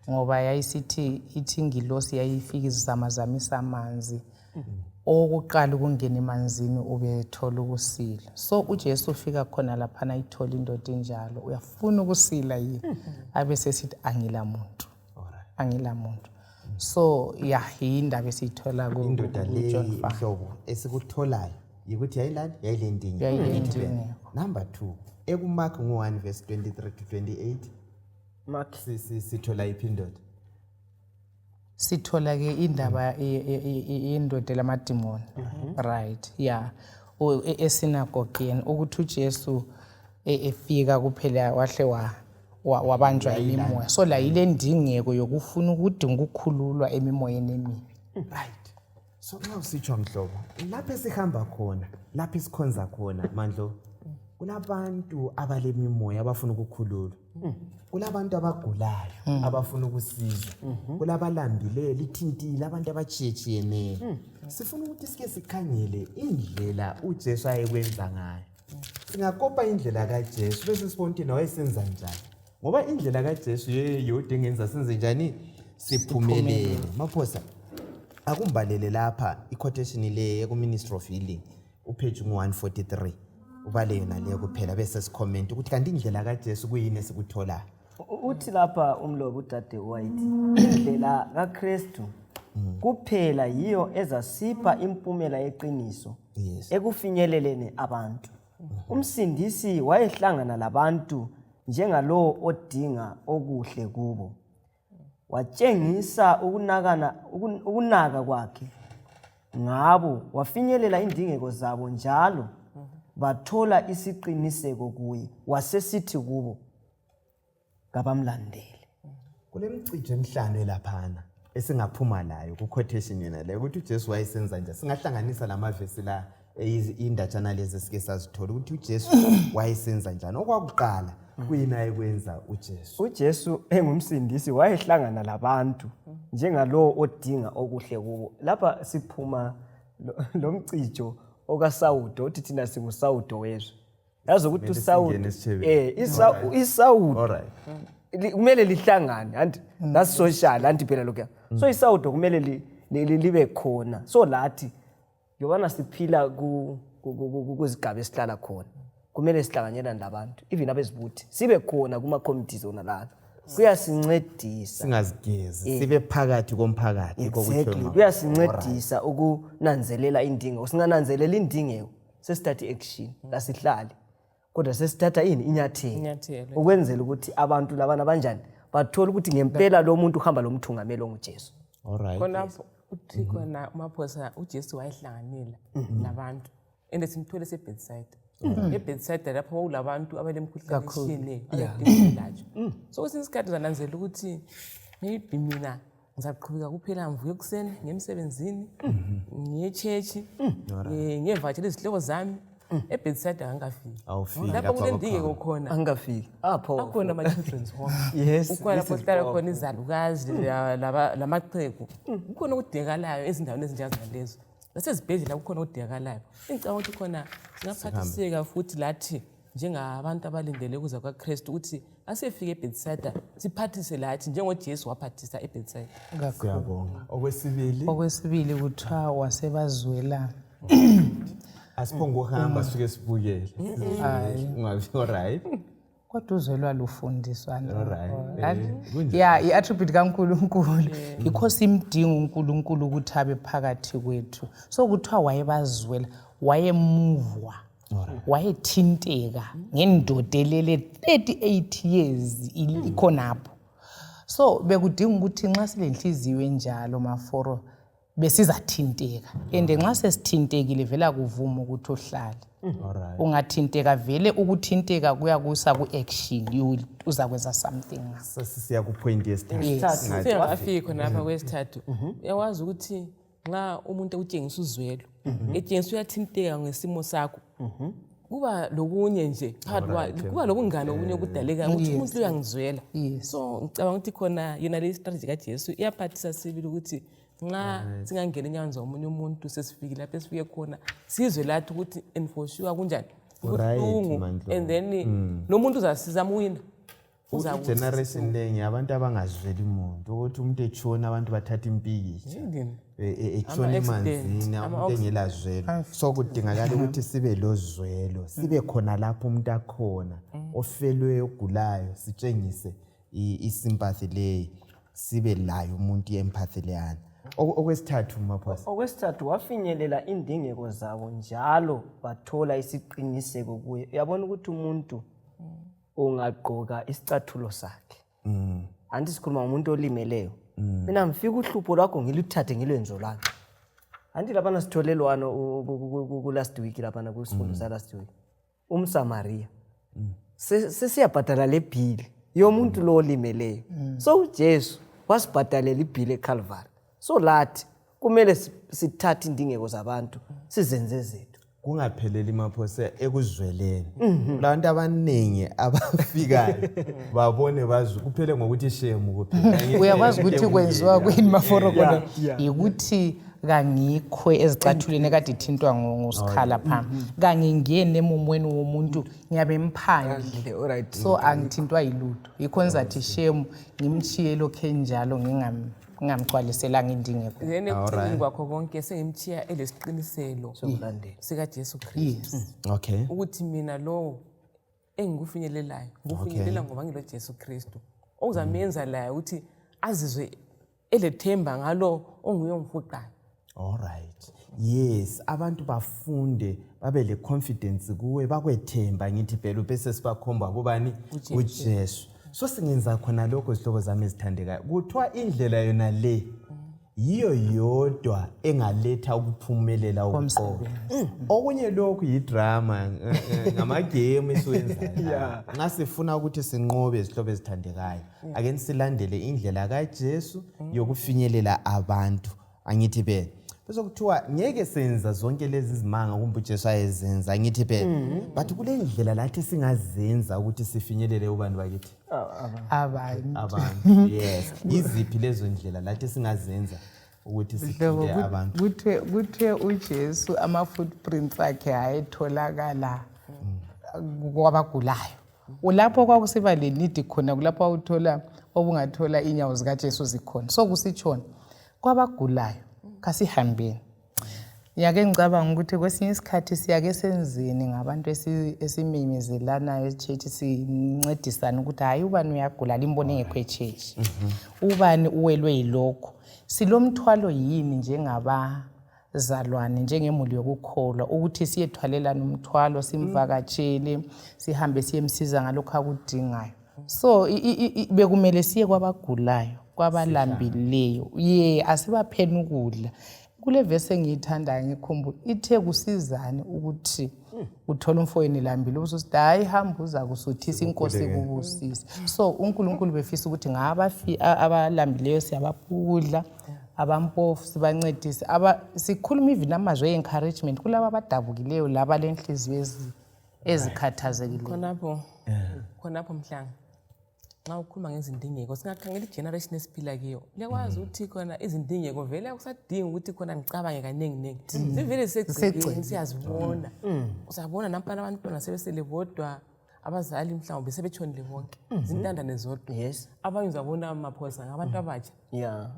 ngoba yayisithi ithi ingilosi yayifika izamazamisa amanzi, owokuqala ukungena emanzini ubethola ukusila. So uJesu ufika khona laphana, ayithola indoda enjalo, uyafuna ukusila yini? Abe sesithi angila muntu, angila muntu. So ya, yindaba esiyithola Indoda ku-John leyi 5. hlobo esikutholayo yikuthi yayilani, yayilendingeko. Yayilendingeko. Number 2, ekuMark ngu-1 verse 23 to 28. Mark. Sithola iphi indoda? Sithola ke indaba yendoda lamadimoni, right? Yeah, esinagogeni, ukuthi uJesu efika kuphela wahle wabanjwa imimoya. So la yile ndingeko yokufuna ukudinga ukukhululwa emimoyeni emibi. Right, so nxa usitsho mhlobo, lapho esihamba khona, lapho esikhonza khona mandlo, kulabantu abalemimoya abafuna ukukhululwa, kulabantu abagulayo abafuna ukusizwa, kulabalambileyo, lithintile abantu abatshiyetshiyeneyo. Sifuna ukuthi sike sikhangele indlela uJesu ayekwenza ngayo. Singakopa indlela kaJesu bese sibona ukuthi yena wayesenza njani, ngoba indlela kaJesu yiyo yodwa engenza senze njani, siphumelele. Maphosa, akumbalele lapha i-quotation le eku-Ministry of Healing, upage ngu-143, ubale yona leyo kuphela bese sikhomenta ukuthi kanti indlela kaJesu kuyini esikutholayo. Uthi lapha umlobi udade White, indlela kaKristu kuphela yiyo ezasipha impumela yeqiniso ekufinyeleleni abantu. Umsindisi wayehlangana labantu njengalowo odinga okuhle kubo. Watshengisa ukunaka kwakhe ngabo, wafinyelela indingeko zabo njalo bathola isiqiniseko kuye. Wasesithi kubo kabamlandele. Kule mcijo emihlanu elaphana esingaphuma layo ku-quotation yona leyo, ukuthi uJesu wayesenza njani. Singahlanganisa la mavesi la, indatshana lezi esike sazithola ukuthi uJesu wayesenza njani. Okwakuqala kuyini ayekwenza uJesu? UJesu engumsindisi wayehlangana labantu njengalowo odinga okuhle kubo. Lapha siphuma lo mcijo okaSawudo, uthi thina singuSawudo wezwe. Yazi ukuthi Kumele uSawudo singene esitshebeni. Isawudo kumele lihlangane, anti that's social, anti phela lokho. So isawudo kumele libe khona. So lathi yobana siphila kuzigaba esihlala khona, kumele sihlanganyelane labantu, even abezibuthi sibe khona kuma committees ona lana, kuyasincedisa. Singazigezi, sibe phakathi komphakathi, yikho kuthiwe Kuyasincedisa ukunanzelela indingeko. Singananzelela indingeko sesithatha i-action, kasihlali kodwa sesithatha ini, inyathelo. Inyathelo. Ukwenzela ukuthi abantu labana banjani bathole ukuthi ngempela lo muntu uhamba lo mthungameli onguJesu. Khonapho uthi khona uMaphosa, uJesu wayehlanganela nabantu and simthole seBethsaida. EBethsaida lapho kwakulabantu abalemikhuhlane etshiyeneyo abadinga ukwelatshwa. So kwesinye isikhathi uzananzelela ukuthi maybe mina ngizaqhubeka kuphela ngivuke ekuseni ngiye emsebenzini, ngiye etshetshi, ngiyevakatshela izihlobo zami. EBethsaida angikafiki. Awufiki lapho lapho. Kulendingeko khona. Angikafiki apho. Akhona ama-children's home. Kukhona lapho This is kuhlala powerful. khona izalukazi lamaxhegu. Kukhona okudingakalayo ezindaweni ezinjengalezo, nasezibhedlela kukhona okudingakalayo. Engicabanga ukuthi khona singaphathiseka futhi lathi njengabantu abalindele ukuza kwaKristu ukuthi asefike eBethsaida, siphathise lathi njengoJesu waphathisa eBethsaida. Siyabonga. Okwesibili? Okwesibili kuthiwa wasebazwela. Asiphonge ukuhamba suke sibukele, ungabi alright. Kodwa uzwelwa lufundiswa. Alright. Kunjalo. Ya, i-attribute kaNkulunkulu, yikho simdinga uNkulunkulu ukuthi abe phakathi kwethu. So kuthiwa wayebazwela, wayemuvwa, wayethinteka ngendoda elele 38 years ikhonapho. So bekudinga ukuthi nxa silenhliziyo enjalo maforo. Besizathinteka, and nxa sesithintekile vele akuvumi ukuthi uhlale. Ungathinteka vele, ukuthinteka kuyakusa ku-action, you will uzakwenza something ngakho. Sesiya kupoint yesithathu. Yes. Singakafiki khonapha kwesithathu, uyakwazi ukuthi nxa umuntu ekutshengisa uzwelo, etshengisa uyathinteka ngesimo sakho, kuba lokunye nje phakathi, kuba lobungane obunye obudalekayo ukuthi umuntu uyangizwela. So ngicabanga ukuthi khona yona le strategy kaJesu iyaphathisa sibili ukuthi nxa singangena enyaweni zomunye umuntu, sesifikile lapho esifike khona, sizwe lathi ukuthi and for sure kunjani, kubuhlungu. Mandlovu. And then lo muntu uzasiza amwina. Igeneration le ngeyabantu abangazweli muntu, ukuthi umuntu etshona abantu bathatha impikitsha. Yini? Etshona Ama-accident, emanzini, umuntu engelazwelo. So kudingakala ukuthi sibe lozwelo, sibe khona lapho umuntu akhona, ofelweyo, ogulayo, sitshengise isympathy leyi, sibe layo umuntu i-empathy leyana. Okwesithathu, Maphosa. Okwesithathu, wafinyelela indingeko zabo njalo bathola isiqiniseko kuye. Uyabona ukuthi umuntu ungagqoka isicathulo sakhe, anti sikhuluma ngomuntu olimeleyo, mina ngifika uhlupho lwakho ngiluthathe ngilwenze lwami. Anti laphana sitholelwano ku-last week, laphana kusifundo sa-last week, umSamariya. Sesiyabhadala le bhili yomuntu lo olimeleyo. So uJesu wasibhadalela ibhili eCalvary, so lathi kumele sithathe indingeko zabantu sizenze zethu. Kungapheleli, Maphose, ekuzweleni. Kulabantu abaningi abafikayo babone bazwe, kuphele ngokuthi shame kuphela. Uyakwazi ukuthi kwenziwa kuyini, Maforokolo? Yikuthi kangikho ezicathulweni ekade ithintwa ngusikhala pha, kangingeni emumweni womuntu, ngiyabe mphandle, so angithintwa yilutho. Yikho ngizathi shame, ngimchiye lokhu enjalo, ngingamgcwaliselanga indingeko. Then ekucineni kwakho konke sengimchiya elesiqiniselo Sokulandela. sikaJesu Kristu, ukuthi mina lowo engikufinyelelayo ngikufinyelela ngoba ngilo Jesu Kristu, okuzamenza laye ukuthi azizwe elethemba ngalo onguye omfuqayo. Alright, yes, abantu bafunde babe le confidence kuwe, bakwethemba. Ngithi phela bese sibakhomba kubani? UJesu. So singenza khona lokho, zihlobo zami ezithandekayo, kuthiwa indlela yona le yiyo yodwa engaletha ukuphumelela ukuqoba. Okunye lokhu yidrama, ngamagame esiwenzayo. Nxa sifuna ukuthi sinqobe, izihlobo ezithandekayo, ake silandele indlela kaJesu yokufinyelela abantu. Angithi phela bese kuthiwa ngeke senza zonke lezi zimanga kumbe uJesu ayezenza, angithi phela, but kule ndlela lathi singazenza ukuthi sifinyelele kubantu bakithi. Abantu. Abantu, yes. Yiziphi lezo ndlela lathi singazenza ukuthi Hlobo, sithinte abantu? Kuthiwe uJesu ama-footprints akhe ayetholakala kwabagulayo. Ulapho kwakusiba le need khona, kulapho awuthola obungathola inyawo zikaJesu zikhona. So kusitshona kwabagulayo, kasihambeni. Ngiyake ngicabanga ukuthi kwesinye isikhathi siyake senzeni ngabantu esimemezelanayo echurch, sincedisane ukuthi hhayi, ubani uyagula, limbone engekho echurch, ubani uwelwe yilokho. Silomthwalo yini njengabazalwane, njengemuli yokukholwa, ukuthi siyethwalelana umthwalo, simvakatshele, sihambe siyemsiza ngalokho akudingayo? So bekumele siye kwabagulayo, kwabalambileyo, ye, asibapheni ukudla. Kule vesi engiyithandayo, ngikhumbula ithe, kusizani ukuthi uthole umfowenu lambile, ubususithi, "Hayi, hamba, uza kusuthisa, inkosi ikubusise"? So uNkulunkulu befisa ukuthi abalambileyo siyabapha ukudla, abampofu sibancedise, sikhuluma even amazwi e-encouragement kulaba abadabukileyo, laba lenhliziyo ezikhathazekileyo. Khonapho mhlanga, nxa ukhuluma ngezindingeko, singakhangela igeneration esiphila kiyo, liyakwazi ukuthi khona izindingeko vele akusadingi ukuthi khona ngicabange kaningi ningi, zivele zisegcekeni, siyazibona. Uzabona nampana abantwana sebesele bodwa, abazali mhlawumbe sebetshonile bonke, zintandane zodwa. Abanye uzabona, Maphosa, ngabantu abatsha,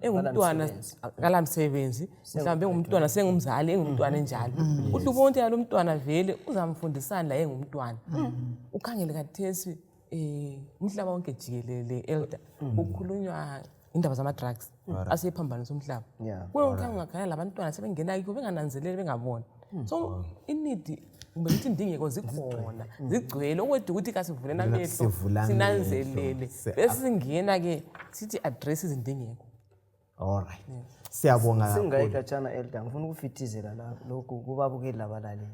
engumntwana kalamsebenzi, mhlawumbe engumntwana sengumzali, engumntwana enjalo. Uthi ubona ukuthi yalo mntwana vele uzamfundisani la engumntwana? Ukhangele kathesi, umhlaba wonke jikelele, elder, kukhulunywa indaba zama-drugs asephambanisa umhlaba. Kuye ungakhangela labantwana sebengena kikho bengananzeleli, bengaboni. So i-need, kumbe ngithi indingeko, zikhona, zigcwele, okwedwa ukuthi kasivuleni amehlo, Sivule amehlo, sinanzelele, bese singena-ke sithi address izindingeko. Alright, siyabonga kakhulu. Singayikatshana elder, ngifuna ukufithizela la lokhu kubabukeli labalaleli.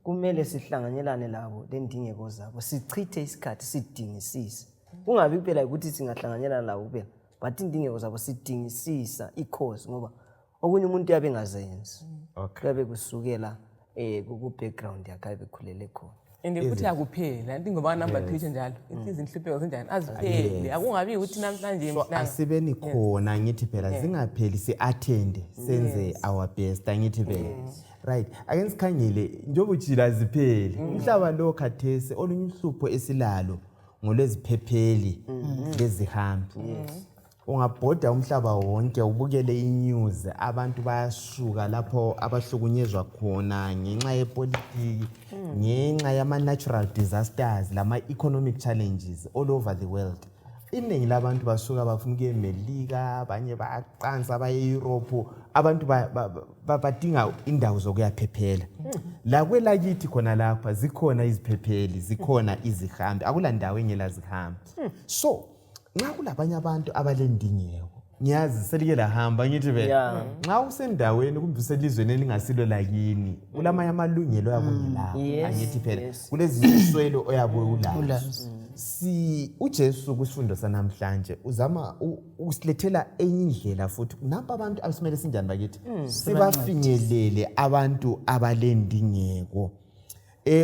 Kumele sihlanganyelane labo lendingeko zabo, sichithe isikhathi sidingisise. Kungabi kuphela ukuthi singahlanganyelana labo kuphela, but indingeko zabo sidingisisa i-cause, ngoba okunye umuntu uyabe engazenzi. Kuyabe kusukela ku-background yakhe abe bekhulele khona. And futhi akupheli, anti ngoba number 2 itsho njalo, ithi izinhlupheko zinjani azipheli, akungabi ukuthi namhlanje So asibeni khona, ngithi phela zingapheli, si-attende, senze our best, angithi phela. Right, ake sikhangele njengoba utshilo azipheli umhlaba lo. Khathesi olunye uhlupho esilalo ngolweziphepheli lezihambi. Ungabhoda umhlaba wonke ubukele i-news, abantu bayasuka lapho abahlukunyezwa khona ngenxa yepolitiki, ngenxa yama-natural disasters lama-economic challenges all over the world. Iningi labantu basuka bafuna ukuya eMelika, abanye bayaqansa baye e-Europe. Abantu badinga indawo zokuyaphephela. La kwelakithi khona lapha zikhona iziphepheli, zikhona izihambi, akula ndawo engela zihambi. So nxa kulabanye abantu abalendingeko, ngiyazi selike lahamba, ngithi vele nxa usendaweni kumbe uselizweni elingasilo lakini, kulamanye amalungelo oyabe ungelawo, angithi phela, kulezinye inswelo oyabe ulazo. Ulazo. Si uJesu kwisifundo sanamhlanje uzama usilethela enye indlela futhi. Nampa abantu asimele sinjani bakithi, sibafinyelele abantu abalendingeko.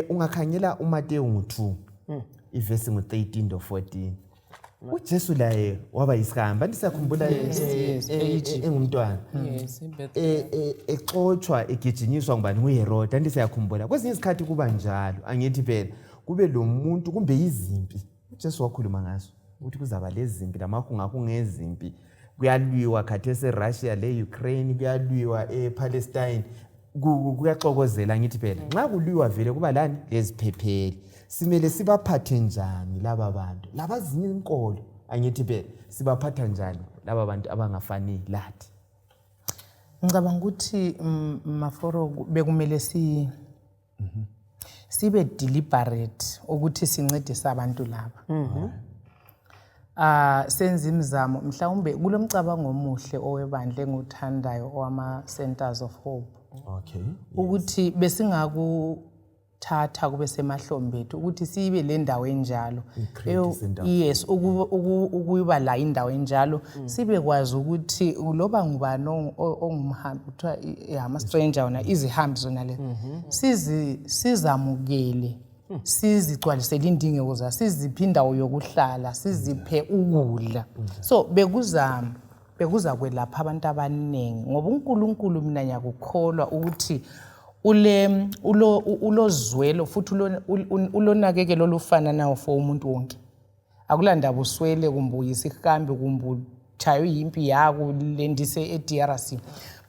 Ungakhangela uMateyu ngu-2, ivesi ngu-13 to 14, uJesu laye waba yisihambi, anti siyakhumbula, Yes, e-Egypt. engumntwana, Yes, eBethlehem. Exotshwa, egijinyiswa ngubani? NguHerode, anti siyakhumbula. Kwezinye izikhathi kuba njalo, angithi phela, kube lo muntu kumbe izimpi. UJesu wakhuluma ngazo ukuthi kuzaba lezimpi lamahungahunga ezimpi. Kuyalwiwa khathesi eRussia le-Ukraine, kuyalwiwa ePalestine, kuyaxokozela, ngithi phela. Nxa kulwiwa vele kuba lani leziphepheli. Simele sibaphathe njani laba bantu labazinye inkolo, angithi phela? Sibaphatha njani laba bantu abangafani lathi? Ngicabanga ukuthi Maforo, bekumele sibe deliberate ukuthi sincedise abantu laba. Senze imizamo. Mhlawumbe kulomcabango omuhle owebandla engiwuthandayo, owama centers of hope, ukuthi besingakuthatha kube semahlombe ethu ukuthi sibe le ndawo enjalo. I-create izindawo. Yes, ukuba la indawo enjalo, sibekwazi ukuthi loba ngubani ongumhambi, kuthiwa ama-stranger wona, izihambi zona le, sizamukele, sizigcwalisele indingeko zazo, siziphe indawo yokuhlala, siziphe ukudla. So bekuza kwelapha abantu abaningi, ngoba uNkulunkulu, mina ngiyakukholwa ukuthi ule ulo ulozwelo futhi ulonakekelo olufananayo for umuntu wonke. Akulandaba uswele kumbe uyisihambi kumbe utshaywe yimpi yakulendise e-DRC,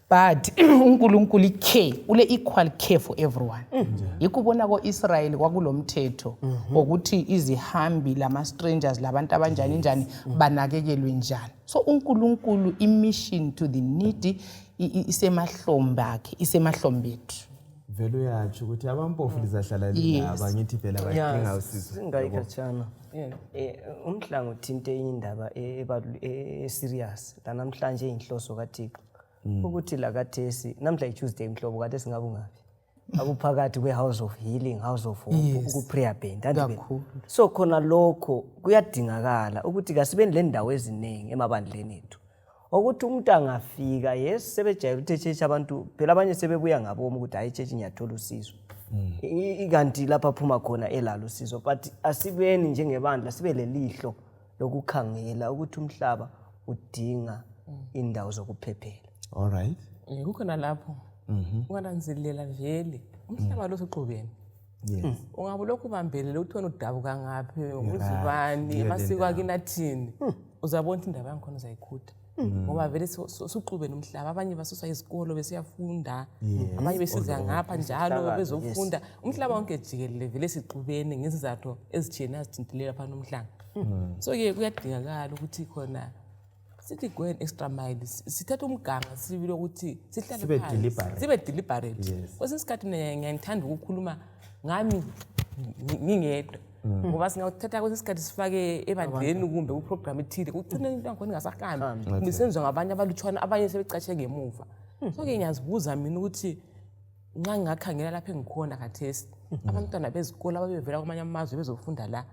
but uNkulunkulu i-care, ule equal care for everyone. Yikho ubona ko-Israyeli kwakulomthetho wokuthi izihambi lama-strangers labantu abanjani njani banakekelwe njani. So uNkulunkulu, i-mission to the needy isemahlombe akhe, isemahlombe ethu. Vele uyatsho ukuthi abampofu lizahlala lilaba, ngithi phela, badinga usizo. Singayikhatshana, umhlango uthinte enye indaba e-serious lanamhlanje, inhloso kaThixo ukuthi la kathesi, namhla i-Tuesday, mhlobo, kade singabe ungaphi akuphakathi kwe-House of Healing, House of Hope, ku-prayer band, anti phela? Kakhulu. So khona lokho kuyadingakala ukuthi kasibeni le ndawo eziningi emabandleni ethu, ukuthi umuntu angafika, yes, sebejayele ukuthi e-church abantu phela abanye sebebuya ngabomu ukuthi hayi, e-church ngiyathola usizo. Kanti lapho aphuma khona elalo usizo. But asibeni njengebandla sibe lelihlo lokukhangela ukuthi umhlaba udinga indawo zokuphephela. All right. Kukhona lapho ungananzelela vele umhlaba lo soxubene. Ungabe lokhu ubambelele ukuthi wena udabuka ngaphi, uzibani, Yiyo le amasiko ndawo. akini athini, uzabona ukuthi indaba yangikhona uzayikhutha, ngoba vele suxubene umhlaba. Abanye basuswa izikolo besiyafunda, abanye besiza ngapha njalo Izihlakalo, bezofunda. Umhlaba wonke jikelele vele sixubene ngezizathu ezitshiyeneyo azithintileyo lapha nomhlanga. So-ke kuyadingakala ukuthi khona sithi go an extra mile, sithathe umganga sibili ukuthi sihlale Sibe phansi. deliberate. Sibe deliberate. Kwesinye isikhathi mina ngiyangithanda ukukhuluma ngami ngingedwa. Ngoba singawuthatha kwesinye isikhathi sifake ebandleni kumbe kuprogram ethile, kucine into yangikhona ingasahambi, kumbe senziwa ngabanye abalutshwana, abanye sebecatshe ngemuva. So-ke ngiyazibuza mina ukuthi nxa ngingakhangela lapho engikhona khathesi, abantwana bezikolo ababevela kwamanye amazwe bezofunda la,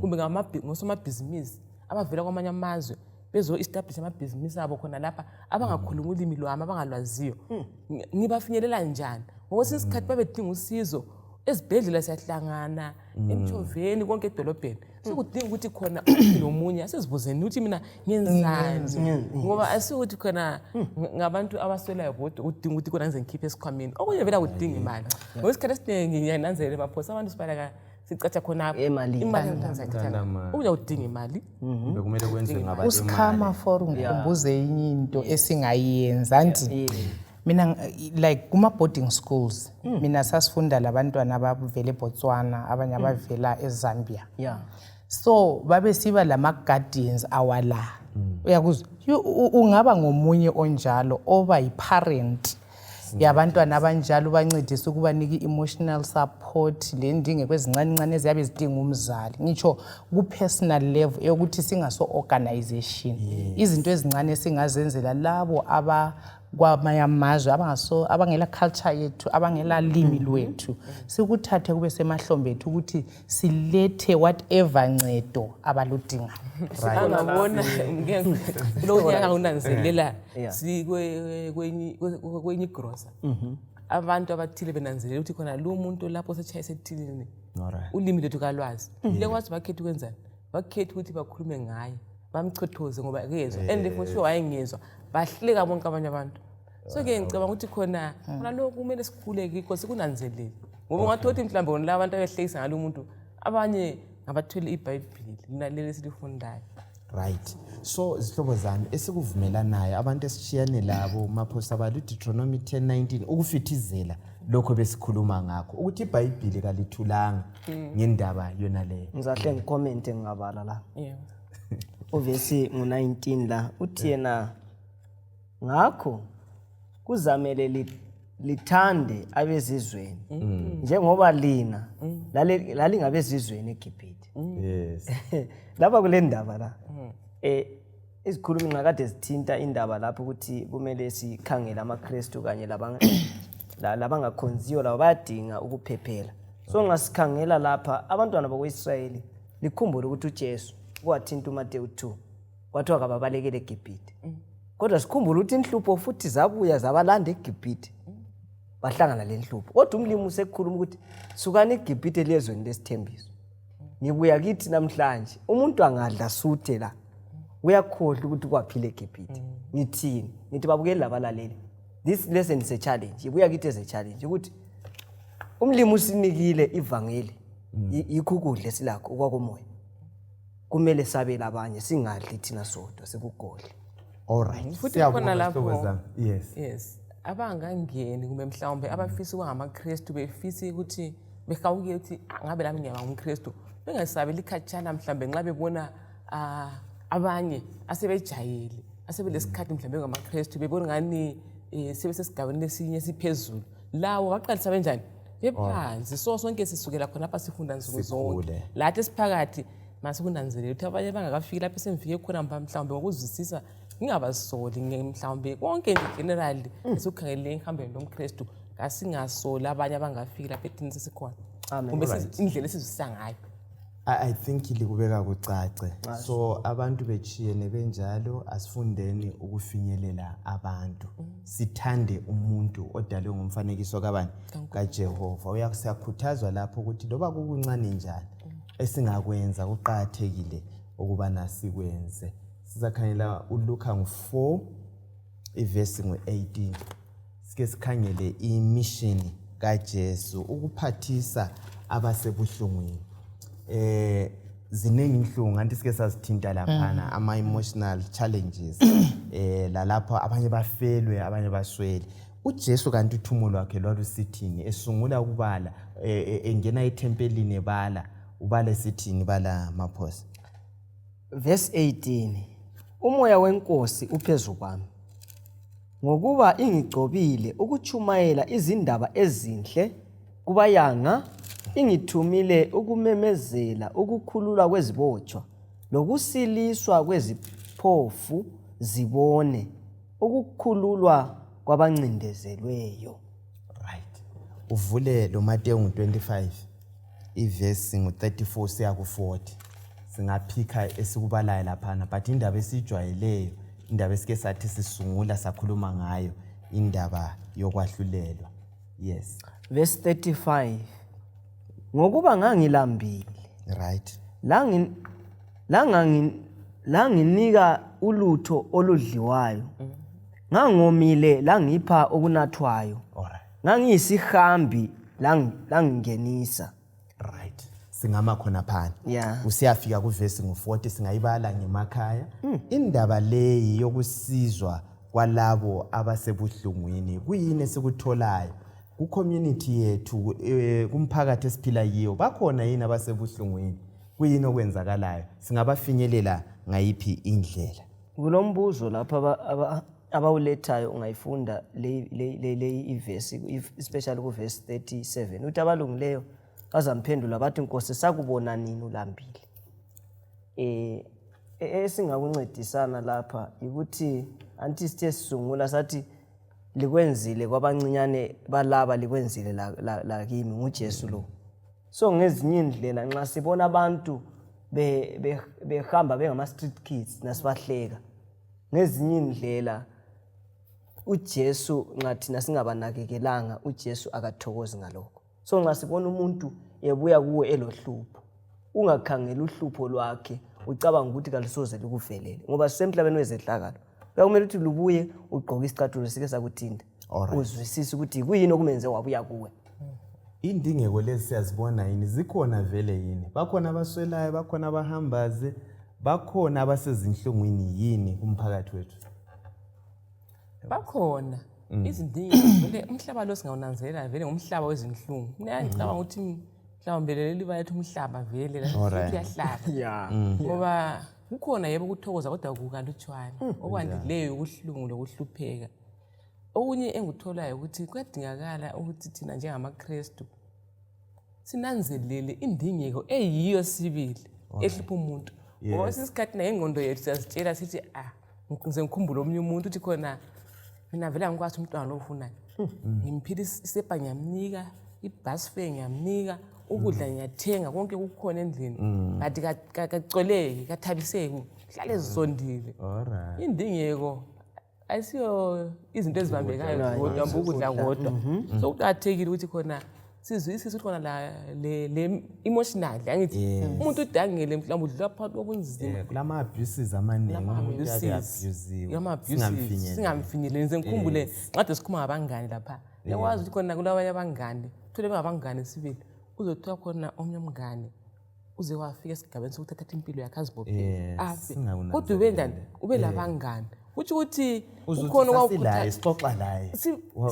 kumbe ngosomabhizinisi abavela kwamanye amazwe bezo-establish amabhizinisi abo khona lapha, abangakhulumi ulimi lwami, abangalwaziyo, ngibafinyelela njani? Ngokwesinye isikhathi babedinga usizo ezibhedlela, siyahlangana emtshoveni, konke edolobheni. Sokudinga ukuthi khona nomunye asizibuzeni ukuthi mina ngenzani, ngoba asikuthi khona ngabantu abaswelayo bodwa kudinga ukuthi khona ngize ngikhiphe esikhwameni. Okunye vele akudinga imali. Ngoba isikhathi esiningi ngiyananzelela, maphosa abantu sibaleka sicatsha khonapho Emalini. Imali sayithatha, okunye akudinga imali. Bekumele kwenziwe ngabantu. Usikhama for ngikhumbuze enye into esingayenza nti mina like kuma-boarding schools, mina sasifunda labantwana abavela eBotswana, abanye abavela eZambia. So babesiba lama-guardians awala, uyakuzwa? Ungaba ngomunye onjalo oba yi-parent yabantwana abanjalo, ubancedise ukubanika i-emotional support le ndingeko ezincane ncane eziyabe zidinga umzali, ngitsho ku-personal level eyokuthi singaso-organization, izinto ezincane esingazenzela labo aba kwamanye amazwe abangaso, abangela culture yethu, abangela limi lwethu, sikuthathe kube semahlombe ethu ukuthi silethe whatever ncedo abaludingayo. Angabona kulo nyaka unanzelela kwenye igrosa, abantu abathile benanzelela ukuthi khona lo muntu lapho setshayisa ethilini, ulimi lwethu kalwazi, lekwazi, bakhetha ukwenzani? Bakhetha ukuthi bakhulume ngaye, bamchothoze ngoba kezwa, and for sure wayengezwa. Bahleka bonke abanye abantu. So-ke ngicabanga ukuthi khona khona lokhu kumele sikhule kikho, sikunanzelele, ngoba ungathi ukuthi mhlawumbe wona la bantu abehlekisa ngalo muntu, abanye ngabathwele iBhayibhili lina leli esilifundayo. Right, so zihlobo zami, esikuvumelanayo abantu esishiyane labo maphosa bala uDeuteronomy 10:19 ukufithizela lokho besikhuluma ngakho, ukuthi iBhayibhili kalithulanga ngendaba yona leyo. Ngizahle ngicommente ngingabala la. Yeah. Uvesi ngu-19 la, uthi yena, ngakho kuzamele lithande abezizweni njengoba lina lalingabezizweni eGibhithe. Lapha kule ndaba la, izikhulumi nxa kade zithinta indaba lapho ukuthi kumele sikhangele amaKristu kanye labangakhonziyo, labo bayadinga ukuphephela. So ngasikhangela lapha abantwana bakwa-Israyeli, likhumbule ukuthi uJesu kwathinta uMateyu 2, kwathiwa kababalekele eGibhithe, kodwa sikhumbule ukuthi inhlupho futhi zabuya zabalanda eGibhithe, bahlangana le nhlupho. Kodwa umlimi usekhuluma ukuthi sukani eGibhithe liyezweni lesithembiso. Ngibuya kithi namhlanje, umuntu angadla suthe la uyakhohlwa ukuthi kwaphila eGibhithe. Ngithini? Ngithi babukeli labalaleli, this lesson is a challenge, ibuya kithi as a challenge ukuthi umlimi usinikile ivangeli. Yikho ukudla esilakho okwakomoya, kumele sabele abanye, singadli thina sodwa, sikugodle. All right. Futhi Siyabonga, khona lapho- zihlobo zami. Yes. Yes, abangangeni kumbe mhlawumbe abafisa ukuba ngamaKristu, befisa ukuthi behawukile ukuthi, "Ah, ngabe lami ngiyaba ngumKristu," bengasabeli ikhatshana mhlawumbe nxa bebona abanye asebejayele, asebelesikhathi mhlawumbe bengamaKristu, bebona ngani sebesesigabeni esinye esiphezulu, lawo baqalisa benjani bephansi. So sonke sisukela khonapha, sifunda nsuku zonke. Sikhule. Lathi esiphakathi masikunanzelele ukuthi abanye bangakafiki lapho esengifike khona, mhlawumbe ngokuzwisisa ngingabasoli, mhlawumbe konke nje generally esikukhangelele ehambeni lomKristu, kasingasoli abanye abangafiki lapho ethini sesikhona. Amen. Kumbe indlela esizwisisa ngayo. I think likubeka kucace. So abantu bechiyene benjalo, asifundeni ukufinyelela abantu, sithande umuntu odalwe ngomfanekiso kabani? KaJehova. Uyasiyakhuthazwa lapho ukuthi loba kukuncane njani esingakwenza, kuqakathekile ukubana sikwenze. Sizakhangela uLuka ngu-4, ivesi ngu-18, sike sikhangele imission kaJesu ukuphathisa abasebuhlungwini. Ziningi inhlungu ngathi sike sazithinta laphana, ama emotional challenges, lalapho abanye bafelwe, abanye baswele. UJesu kanti uthumo lwakhe lwalusithini esungula ukubala, engena ethempelini ebala, ubala sithini? Bala, maphosa. Verse 18, umoya wenkosi uphezu kwami, ngokuba ingigcobile ukutshumayela izindaba ezinhle. Kubayanga ingithumile ukumemezela ukukhululwa kwezibotshwa lokusiliswa kweziphofu zibone, ukukhululwa kwabancindezelweyo. Right, uvule lo Mateyu ngu-25 ivesi ngu-34 siya ku-40. Singaphikha esikubalayo laphana, but indaba esiyijwayeleyo, indaba esike sathi sisungula sakhuluma ngayo, indaba yokwahlulelwa. Yes. Verse 35, ngokuba ngangilambile, langinika ulutho oludliwayo, ngangomile langipha okunathwayo, ngangiyisihambi langingenisa. Right, singama khona phana. Usiyafika kuvesi ngu-40, singayibala ngemakhaya. Indaba leyi yokusizwa kwalabo abasebuhlungwini, kuyini esikutholayo ku-community yethu, kumphakathi esiphila kiyo? Bakhona yini abasebuhlungwini? Kuyini okwenzakalayo? Singabafinyelela ngayiphi indlela? Kulombuzo lapha abawulethayo, ungayifunda le ivesi, especially kuvesi 37, uthi abalungileyo bazamphendula bathi, Nkosi, sakubona nini ulambile? Esingakuncedisana lapha ukuthi anti sithe sisungula sathi likwenzile kwabancinyane balaba, likwenzile la kimi, nguJesu lo. So ngezinye indlela nxa sibona abantu behamba bengama-street kids nasibahleka, ngezinye indlela uJesu, nxa thina singabanakekelanga, uJesu akathokozi ngalokho. So nxa sibona umuntu ebuya kuwe elohlupho, ungakhangeli uhlupho lwakhe ucabanga ukuthi kalusoze lukuvelele, ngoba sisemhlabeni wezehlakalo. Kuyakumele ukuthi lubuye ugqoke isicathulo sike sakuthinta, uzwisise ukuthi kuyini okumenze wabuya kuwe. Indingeko lezi siyazibona yini? Zikhona vele yini? Bakhona abaswelayo, bakhona abahambaze, bakhona abasezinhlungwini yini kumphakathi wethu? Bakhona izindingeko vele. Umhlaba lo singawunanzelela vele ngumhlaba wezinhlungu. Mina ngicabanga ukuthi mhlawumbe leli baletha umhlaba vele la, uyahlaba, ngoba kukhona yebo ukuthokoza, kodwa kukalutshwane. Okwandileyo ubuhlungu lokuhlupheka. Okunye engikutholayo ukuthi kuyadingakala ukuthi thina njengamaKrestu sinanzelele indingeko eyiyo sibili ehlupha umuntu, ngoba kwesinye isikhathi naye ingqondo yethu siyazitshela sithi, ah, ngize ngikhumbule omunye umuntu uthi khona, mina vele angikwazi umntwana lo ufunani, ngimphile isepa ngiyamnika, i-bus fare ngiyamnika, ukudla ngiyathenga, konke kukhona endlini, kanti kacoleki, kathabiseki, hlale ezizondile. Indingeko ayisiyo izinto ezibambekayo kodwa, mbe ukudla kodwa. So kuqakathekile ukuthi khona sizwisise ukuthi khona la le emotional, angithi umuntu udangele, mhlawumbe udlula phakathi kobunzima. Kulama-abuses amaningi, umuntu uyabe abusiwe, singamfinyeleli. Singamfinyeleli. Ngize ngikhumbule nxade sikhuluma ngabangani lapha, uyakwazi ukuthi khona kulabanye abangani uthole bengabangani sibili, uzothiwa khona omnye umngane uze wafika esigabeni sokuthi athathe impilo yakhe azibophele, afe. Singakunanzeleli. Kodwa ube njani? Ube labangani, kutsho ukuthi Uzothi ukhona sasilaye, sixoxa laye.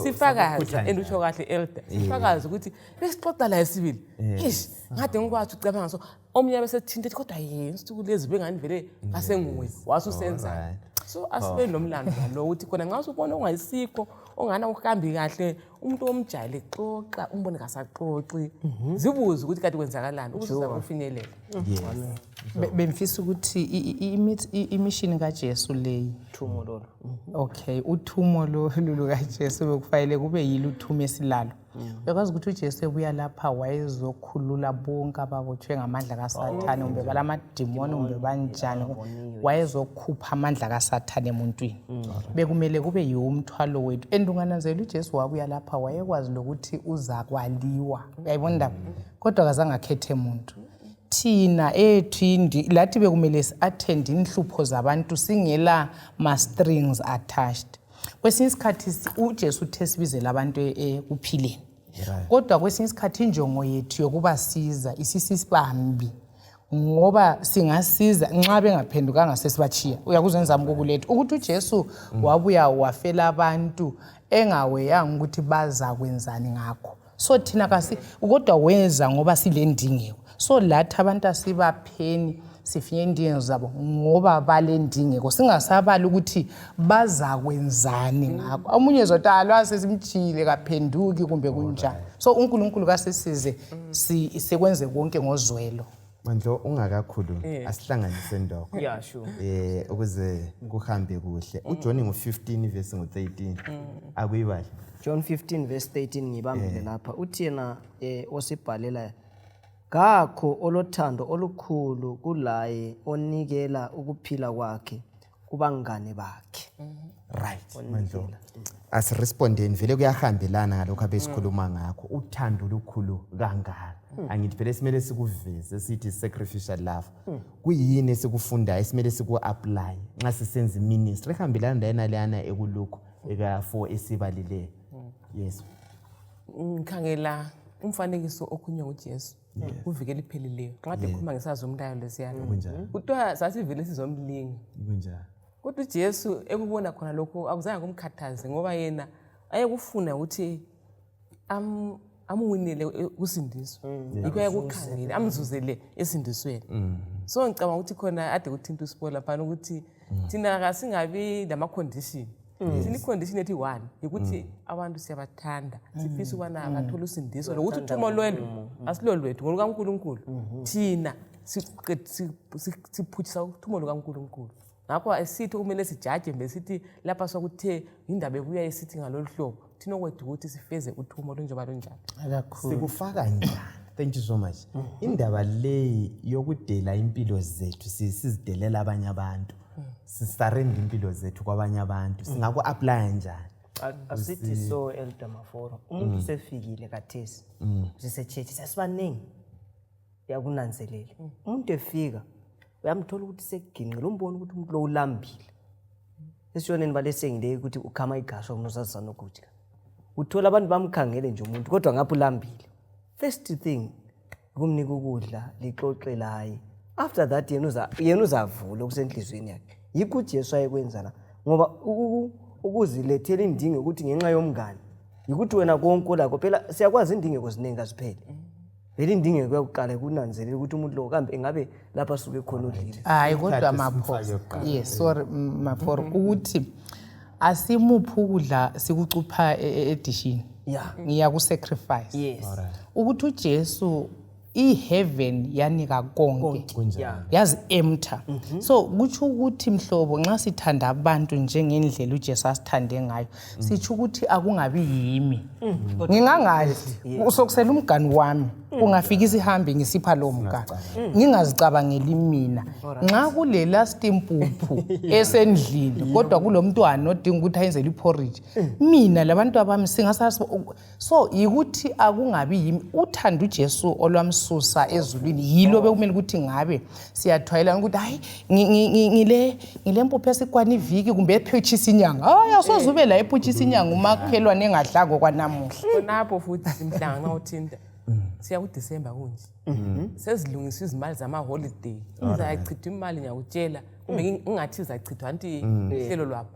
Sifakaze. Sakukhutha And njani? usho kahle, elder, sifakaze ukuthi besixoxa laye sibili. Eish, ngade ngikwazi ucabanga so omunye abesethinta ethi, kodwa yena insuku lezi bengani vele kasenguye wasusenza. So asibe nomlando lo ukuthi khona nxa usubona ongayisikho, ongana uhambi kahle, umuntu omjayele xoxa, umbone kasaxoxi, zibuze ukuthi kanti kwenzakalani ukuze uzakufinyelela. Bengifisa ukuthi i-mission kaJesu leyi, Thumo lolo. Okay, uthumo lolu lukaJesu bekufanele kube yilo uthumo esilalo. Uyakwazi ukuthi uJesu ebuya lapha wayezokhulula bonke ababotshwe ngamandla kaSathane, kumbe balamadimoni, kumbe banjani, wayezokhupha amandla kaSathane emuntwini. Bekumele kube yiwo umthwalo wethu. And ungananzelela, uJesu wabuya lapha wayekwazi lokuthi uzakwaliwa, uyayibona indaba, kodwa kazange akhethe muntu. Thina ethu lathi bekumele si-attend inhlupho zabantu singela ma-strings attached. Kwesinye isikhathi uJesu uthe sibizele abantu ekuphileni, kodwa kwesinye isikhathi injongo yethu yokubasiza isisibambi, ngoba singasiza nxa bengaphendukanga sesibatshiya. Uyakuzwenzami kokuletha ukuthi uJesu wabuya wafela abantu engaweyanga ukuthi bazakwenzani ngakho. So thina kasi, kodwa weza ngoba silendingeko. So lathi abantu asibapheni. sifinye indingeko zabo ngoba balendingeko, singasabali ukuthi bazakwenzani ngakho. Omunye zothi alwa sesimtshiyile kaphenduki kumbe kunjani. So uNkulunkulu kasisize sikwenze konke ngozwelo. Mandlo, ungakakhulumi, asihlanganise ndoko. Yeah, sure. Ukuze kuhambe kuhle. UJohn ngo-15 verse ngo-13. Akuyibali. John 15 verse 13, ngibambile lapha. Uthi yena osibhalela, kakho olothando olukhulu kulaye onikela ukuphila kwakhe kubangane bakhe. Right, Mandlo. Asirespondeni, vele kuyahambelana ngalokho abesikhuluma ngakho. Uthando olukhulu kangaka. Angithi phela simele sikuveze sithi sacrificial love. Kuyini esikufundayo esimele siku-apply nxa sisenza ministry ehambelana ndayena leyana ekuLuke eka-4 esibalileyo? Yes. Ngikhangela umfanekiso okhulunywa nguJesu kuviki eliphelileyo, nxa kade ekhuluma ngesazi umlayo lesiyana. Kunjalo. Kuthiwa sasivele sizomlinga, Kunjalo. kodwa uJesu ekubona khona lokhu akuzange kumkhathaze, ngoba yena ayekufuna ukuthi amuwinele kusindiso, yikho ayekukhangele amzuzele esindisweni. So ngicabanga ukuthi khona ade kuthinta usipo laphana ukuthi thina kasingabi lama-condition. Thina i-condition ethi one yikuthi abantu siyabathanda, sifisa ukubana bathole usindiso, lokuthi uthumo lwelo asilo lwethu, ngolukaNkulunkulu. Thina siphutshisa uthumo lukaNkulunkulu. Ngakho asithi kumele sijaje mbe sithi lapha sokuthe indaba ebuya esithi ngalolu hlobo. Thina okwethu ukuthi sifeze uthumo lunjengoba lunjalo. Kakhulu. Sikufaka njani? Thank you so much. Indaba leyi yokudela impilo zethu, sizidelela abanye abantu, sisurrender impilo zethu kwabanye abantu, singaku-applya njani? Asithi so, Elder Maforo, umuntu usefikile kathesi sise-church, sesibaningi, yakunanzelela umuntu efika uyamthola ukuthi sekuginqile, umbona ukuthi umuntu lo ulambile. Esishoneni balesengileyo ukuthi ukhama igasha unosazanokudya, uthola abantu bamkhangele nje umuntu, kodwa ngapha ulambile. First thing ukumnika ukudla, lixoxe laye. After that yena uzavula okusenhliziyweni yakhe. Yikho uJesu ayekwenza la, ngoba ukuzilethela indingo ukuthi ngenxa yomngane yikuthi wena konke olakho. Phela siyakwazi indingeko ziningi, aziphele vele. Indingeko yakuqala kunanzelela ukuthi umuntu lo kambe engabe lapha asuke khona udlile. Hayi, kodwa Isikhathi Maphosa, simfake kuqala. Yes, sorry, Maforo, ukuthi asimuphi ukudla sikucupha edishini. Ngiyaku-sacrifice. Ukuthi uJesu, i-heaven yanika konke, Kunjalo. yazi emtha. So kutsho ukuthi mhlobo, nxa sithanda abantu njengendlela uJesu asithande ngayo, sitsho ukuthi akungabi yimi ngingangadli, sokusela umgani wami, ungafika isihambi ngisipha lowo mgani, ngingazicabangeli mina. Nxa kule last impuphu esendlini, kodwa kulo mntwana odinga ukuthi ayenzele iporridge, mina labantu abami singasasi. So yikuthi akungabi yimi. Uthando uJesu olwamsusa ezulwini yilo bekumele ukuthi ngabe siyathwayelana ukuthi hayi, ngile mpuphu esikwana iviki kumbe ephutshisa inyanga. Hayi, asoze ube la ephutshisa inyanga umakhelwane engadlako kwanamuhla. Khonapho futhi simhlanga nxa uthinta, siya kuDisemba kunje, sezilungiswa izimali zama-holiday, izachithwa imali, ngiyakutshela, kumbe ngingathi izachithwa anti uhlelo lwabo.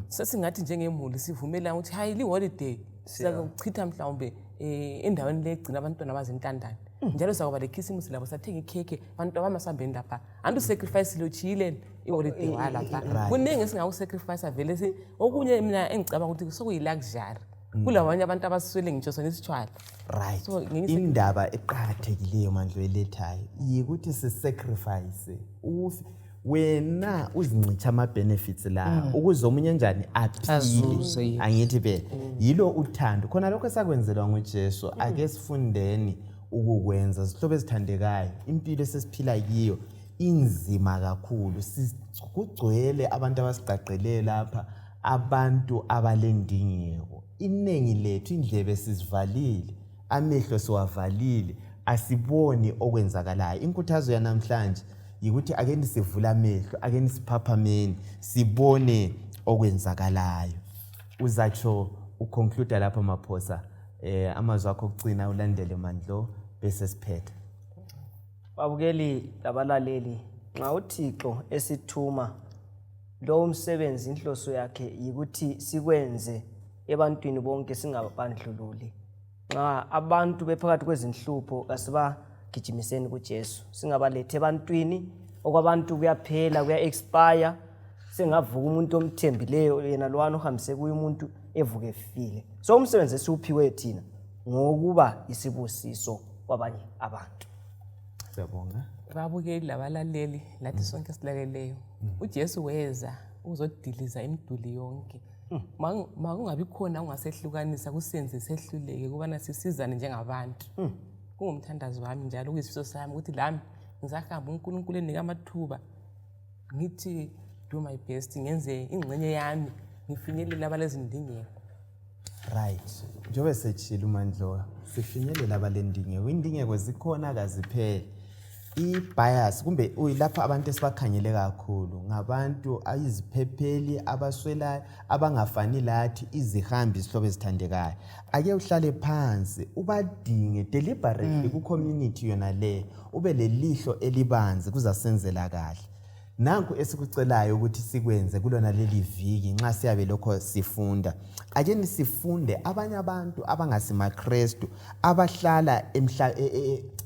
Sesingathi njengemuli sivumelana ukuthi hayi, li-holiday sizakuchitha mhlawumbe endaweni le egcina abantwana abazintandane, njalo sizakuba lekhisimusi labo, sathenga ikhekhe, bantu abamasambeni lapha. Anti usacrifice lo tshiyileni iholiday walapha, kuningi esingakusacrifice vele. Okunye mina engicabanga ukuthi sokuyi-luxury kulabanye abantu abaswele ngitsho sona isitshwala. So, Indaba eqakathekileyo, Mandlo, elethayo yikuthi sisacrifice, wena uzincitsha ama-benefits la ukuze omunye njani aphile. Azuze, yes. Angithi be yilo uthando khona lokho esakwenzelwa nguJesu, ake sifundeni ukukwenza. Zihlobo ezithandekayo, impilo esesiphila kiyo inzima kakhulu. Kugcwele abantu abasigqagqele lapha, abantu abalendingeko. Iningi lethu indlebe sizivalile, amehlo siwavalile, asiboni okwenzakalayo. Inkuthazo yanamhlanje yikuthi ake nisivule amehlo, ake nisiphaphameni, sibone okwenzakalayo. Uzatsho uconclude lapho, Maphosa, amazwi akho okugcina, ulandele Mandlo, bese siphetha. Babukeli labalaleli, nxa uThixo esithuma lo umsebenzi, inhloso yakhe yikuthi sikwenze ebantwini bonke, singabandlululi. Nxa abantu bephakathi kwezinhlupho, kasibagijimiseni kuJesu, singabalethi ebantwini. Okwabantu kuyaphela, kuya-expire. Sengavuka umuntu omthembileyo yena lwana ohambise kuye umuntu evuke efile. So umsebenzi esiwuphiwe thina ngokuba isibusiso kwabanye abantu. Siyabonga. Babukeli labalaleli lathi sonke silaleleyo. UJesu weza ukuzodiliza imiduli yonke. Makungabi khona ungasehlukanisa kusenze sehluleke ukubana sisizane njengabantu. Kungumthandazo wami njalo kuyisifiso sami ukuthi lami ngisahamba uNkulunkulu enika amathuba ngithi do my best, ngenze ingxenye yami ngifinyelele abalezindingeko. Right, njengoba setshile uMandlowa, sifinyelela abalendingeko. Indingeko zikhona, kazipheli. I-bias kumbe uyilapho abantu esibakhangele kakhulu ngabantu ayiziphepheli, abaswelayo, abangafani lathi, izihambi, izihlobo ezithandekayo. Ake uhlale phansi ubadinge deliberately ku-community yona le, ube lelihlo elibanzi, kuzasenzela kahle. Nanku esikucelayo ukuthi sikwenze kulona leli viki nxa siyabe lokho sifunda. Ake sifunde abanye abantu abangasimaKrestu abahlala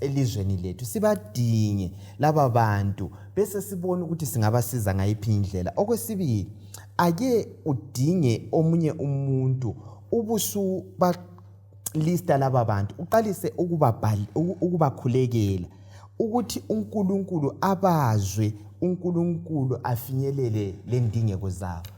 elizweni lethu, sibadinge laba bantu bese sibone ukuthi singabasiza ngayiphi indlela. Okwesibili, ake udinge omunye umuntu ubusubalista laba bantu, uqalise ukubakhulekela ukuthi uNkulunkulu abazwe, uNkulunkulu afinyelele lendingeko zabo.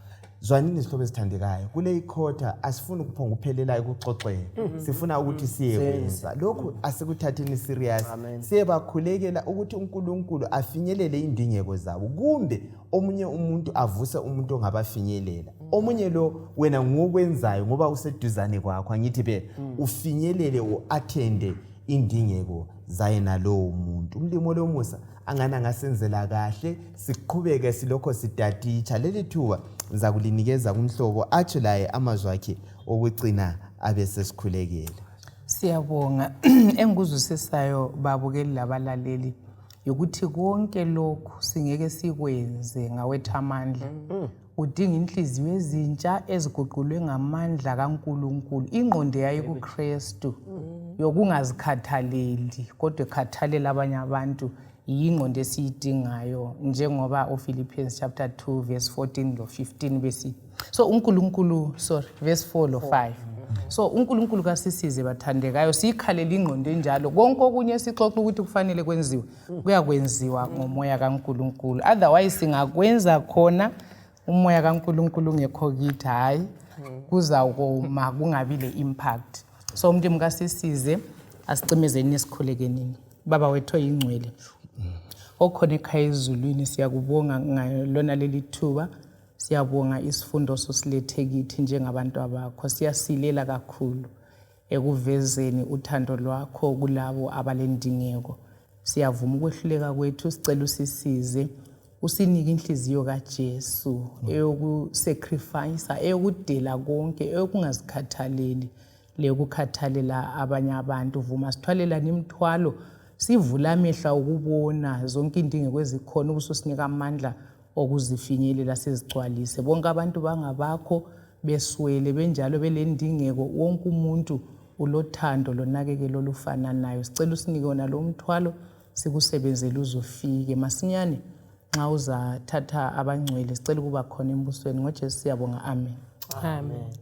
Zwanini izihlobo ezithandekayo, kule ikhotha asifuni ukuphonga uphelela ekuxoxeni, sifuna ukuthi siyekwenza lokhu, asikuthatheni serious, siyebakhulekela ukuthi uNkulunkulu afinyelele indingeko zabo, kumbe omunye umuntu avuse umuntu ongabafinyelela. Omunye lo wena ngokwenzayo ngoba useduzane kwakho, angithi phela ufinyelele, u-athende indingeko zaye nalowo muntu. Umlimi olomusa angani angasenzela kahle, siqhubeke silokho sitatitsha. Leli thuba ngizakulinikeza kumhlobo atsho laye amazwi akhe okugcina, abe sesikhulekela. Siyabonga. Engikuzwisisayo, babukeli labalaleli, ukuthi konke lokhu singeke sikwenze ngawethu amandla. Udinga inhliziyo ezintsha eziguqulwe ngamandla kaNkulunkulu, ingqondo yayo kuKristu yokungazikhathaleli kodwa ekhathalela abanye abantu. Yingqondo esiyidingayo, njengoba uPhilippians chapter 2 verse 14 lo 15 besithi so uNkulunkulu, sorry, verse 4 lo 5. So uNkulunkulu kasisize, bathandekayo, siyikhalele ingqondo enjalo. Konke okunye sixoxa ukuthi kufanele kwenziwe kuyakwenziwa ngomoya kaNkulunkulu. Otherwise singakwenza khona umoya kaNkulunkulu ungekho kithi, hhayi, kuzawukoma kungabi le impact. So uMlimu kasisize. Asicimezeni esikhulekenini. Baba wethu oyingcwele okhona ekhaya ezulwini, siyakubonga ngalona leli thuba. Siyabonga isifundo sosilethe kithi njengabantu abakho. Siyasilela kakhulu ekuvezeni uthando lwakho kulabo abalendingeko. Siyavuma ukwehluleka kwethu, sicela usisize, usinike inhliziyo kaJesu eyokusacrifice, eyokudela konke, eyokungazikhathaleli leyokukhathalela abanye abantu. Vuma sithwalelane imithwalo, sivule amehlo ukubona zonke indingeko ezikhona, ubususinika amandla okuzifinyelela, sizigcwalise. Bonke abantu bangabakho, beswele benjalo belendingeko, wonke umuntu ulothando lonakekelo olufananayo. Sicela usinike wona lo mthwalo, sikusebenzele uzofike masinyane nxa uzathatha abangcwele. Sicela ukuba khona embusweni ngoJesu. Siyabonga, amen. Amen.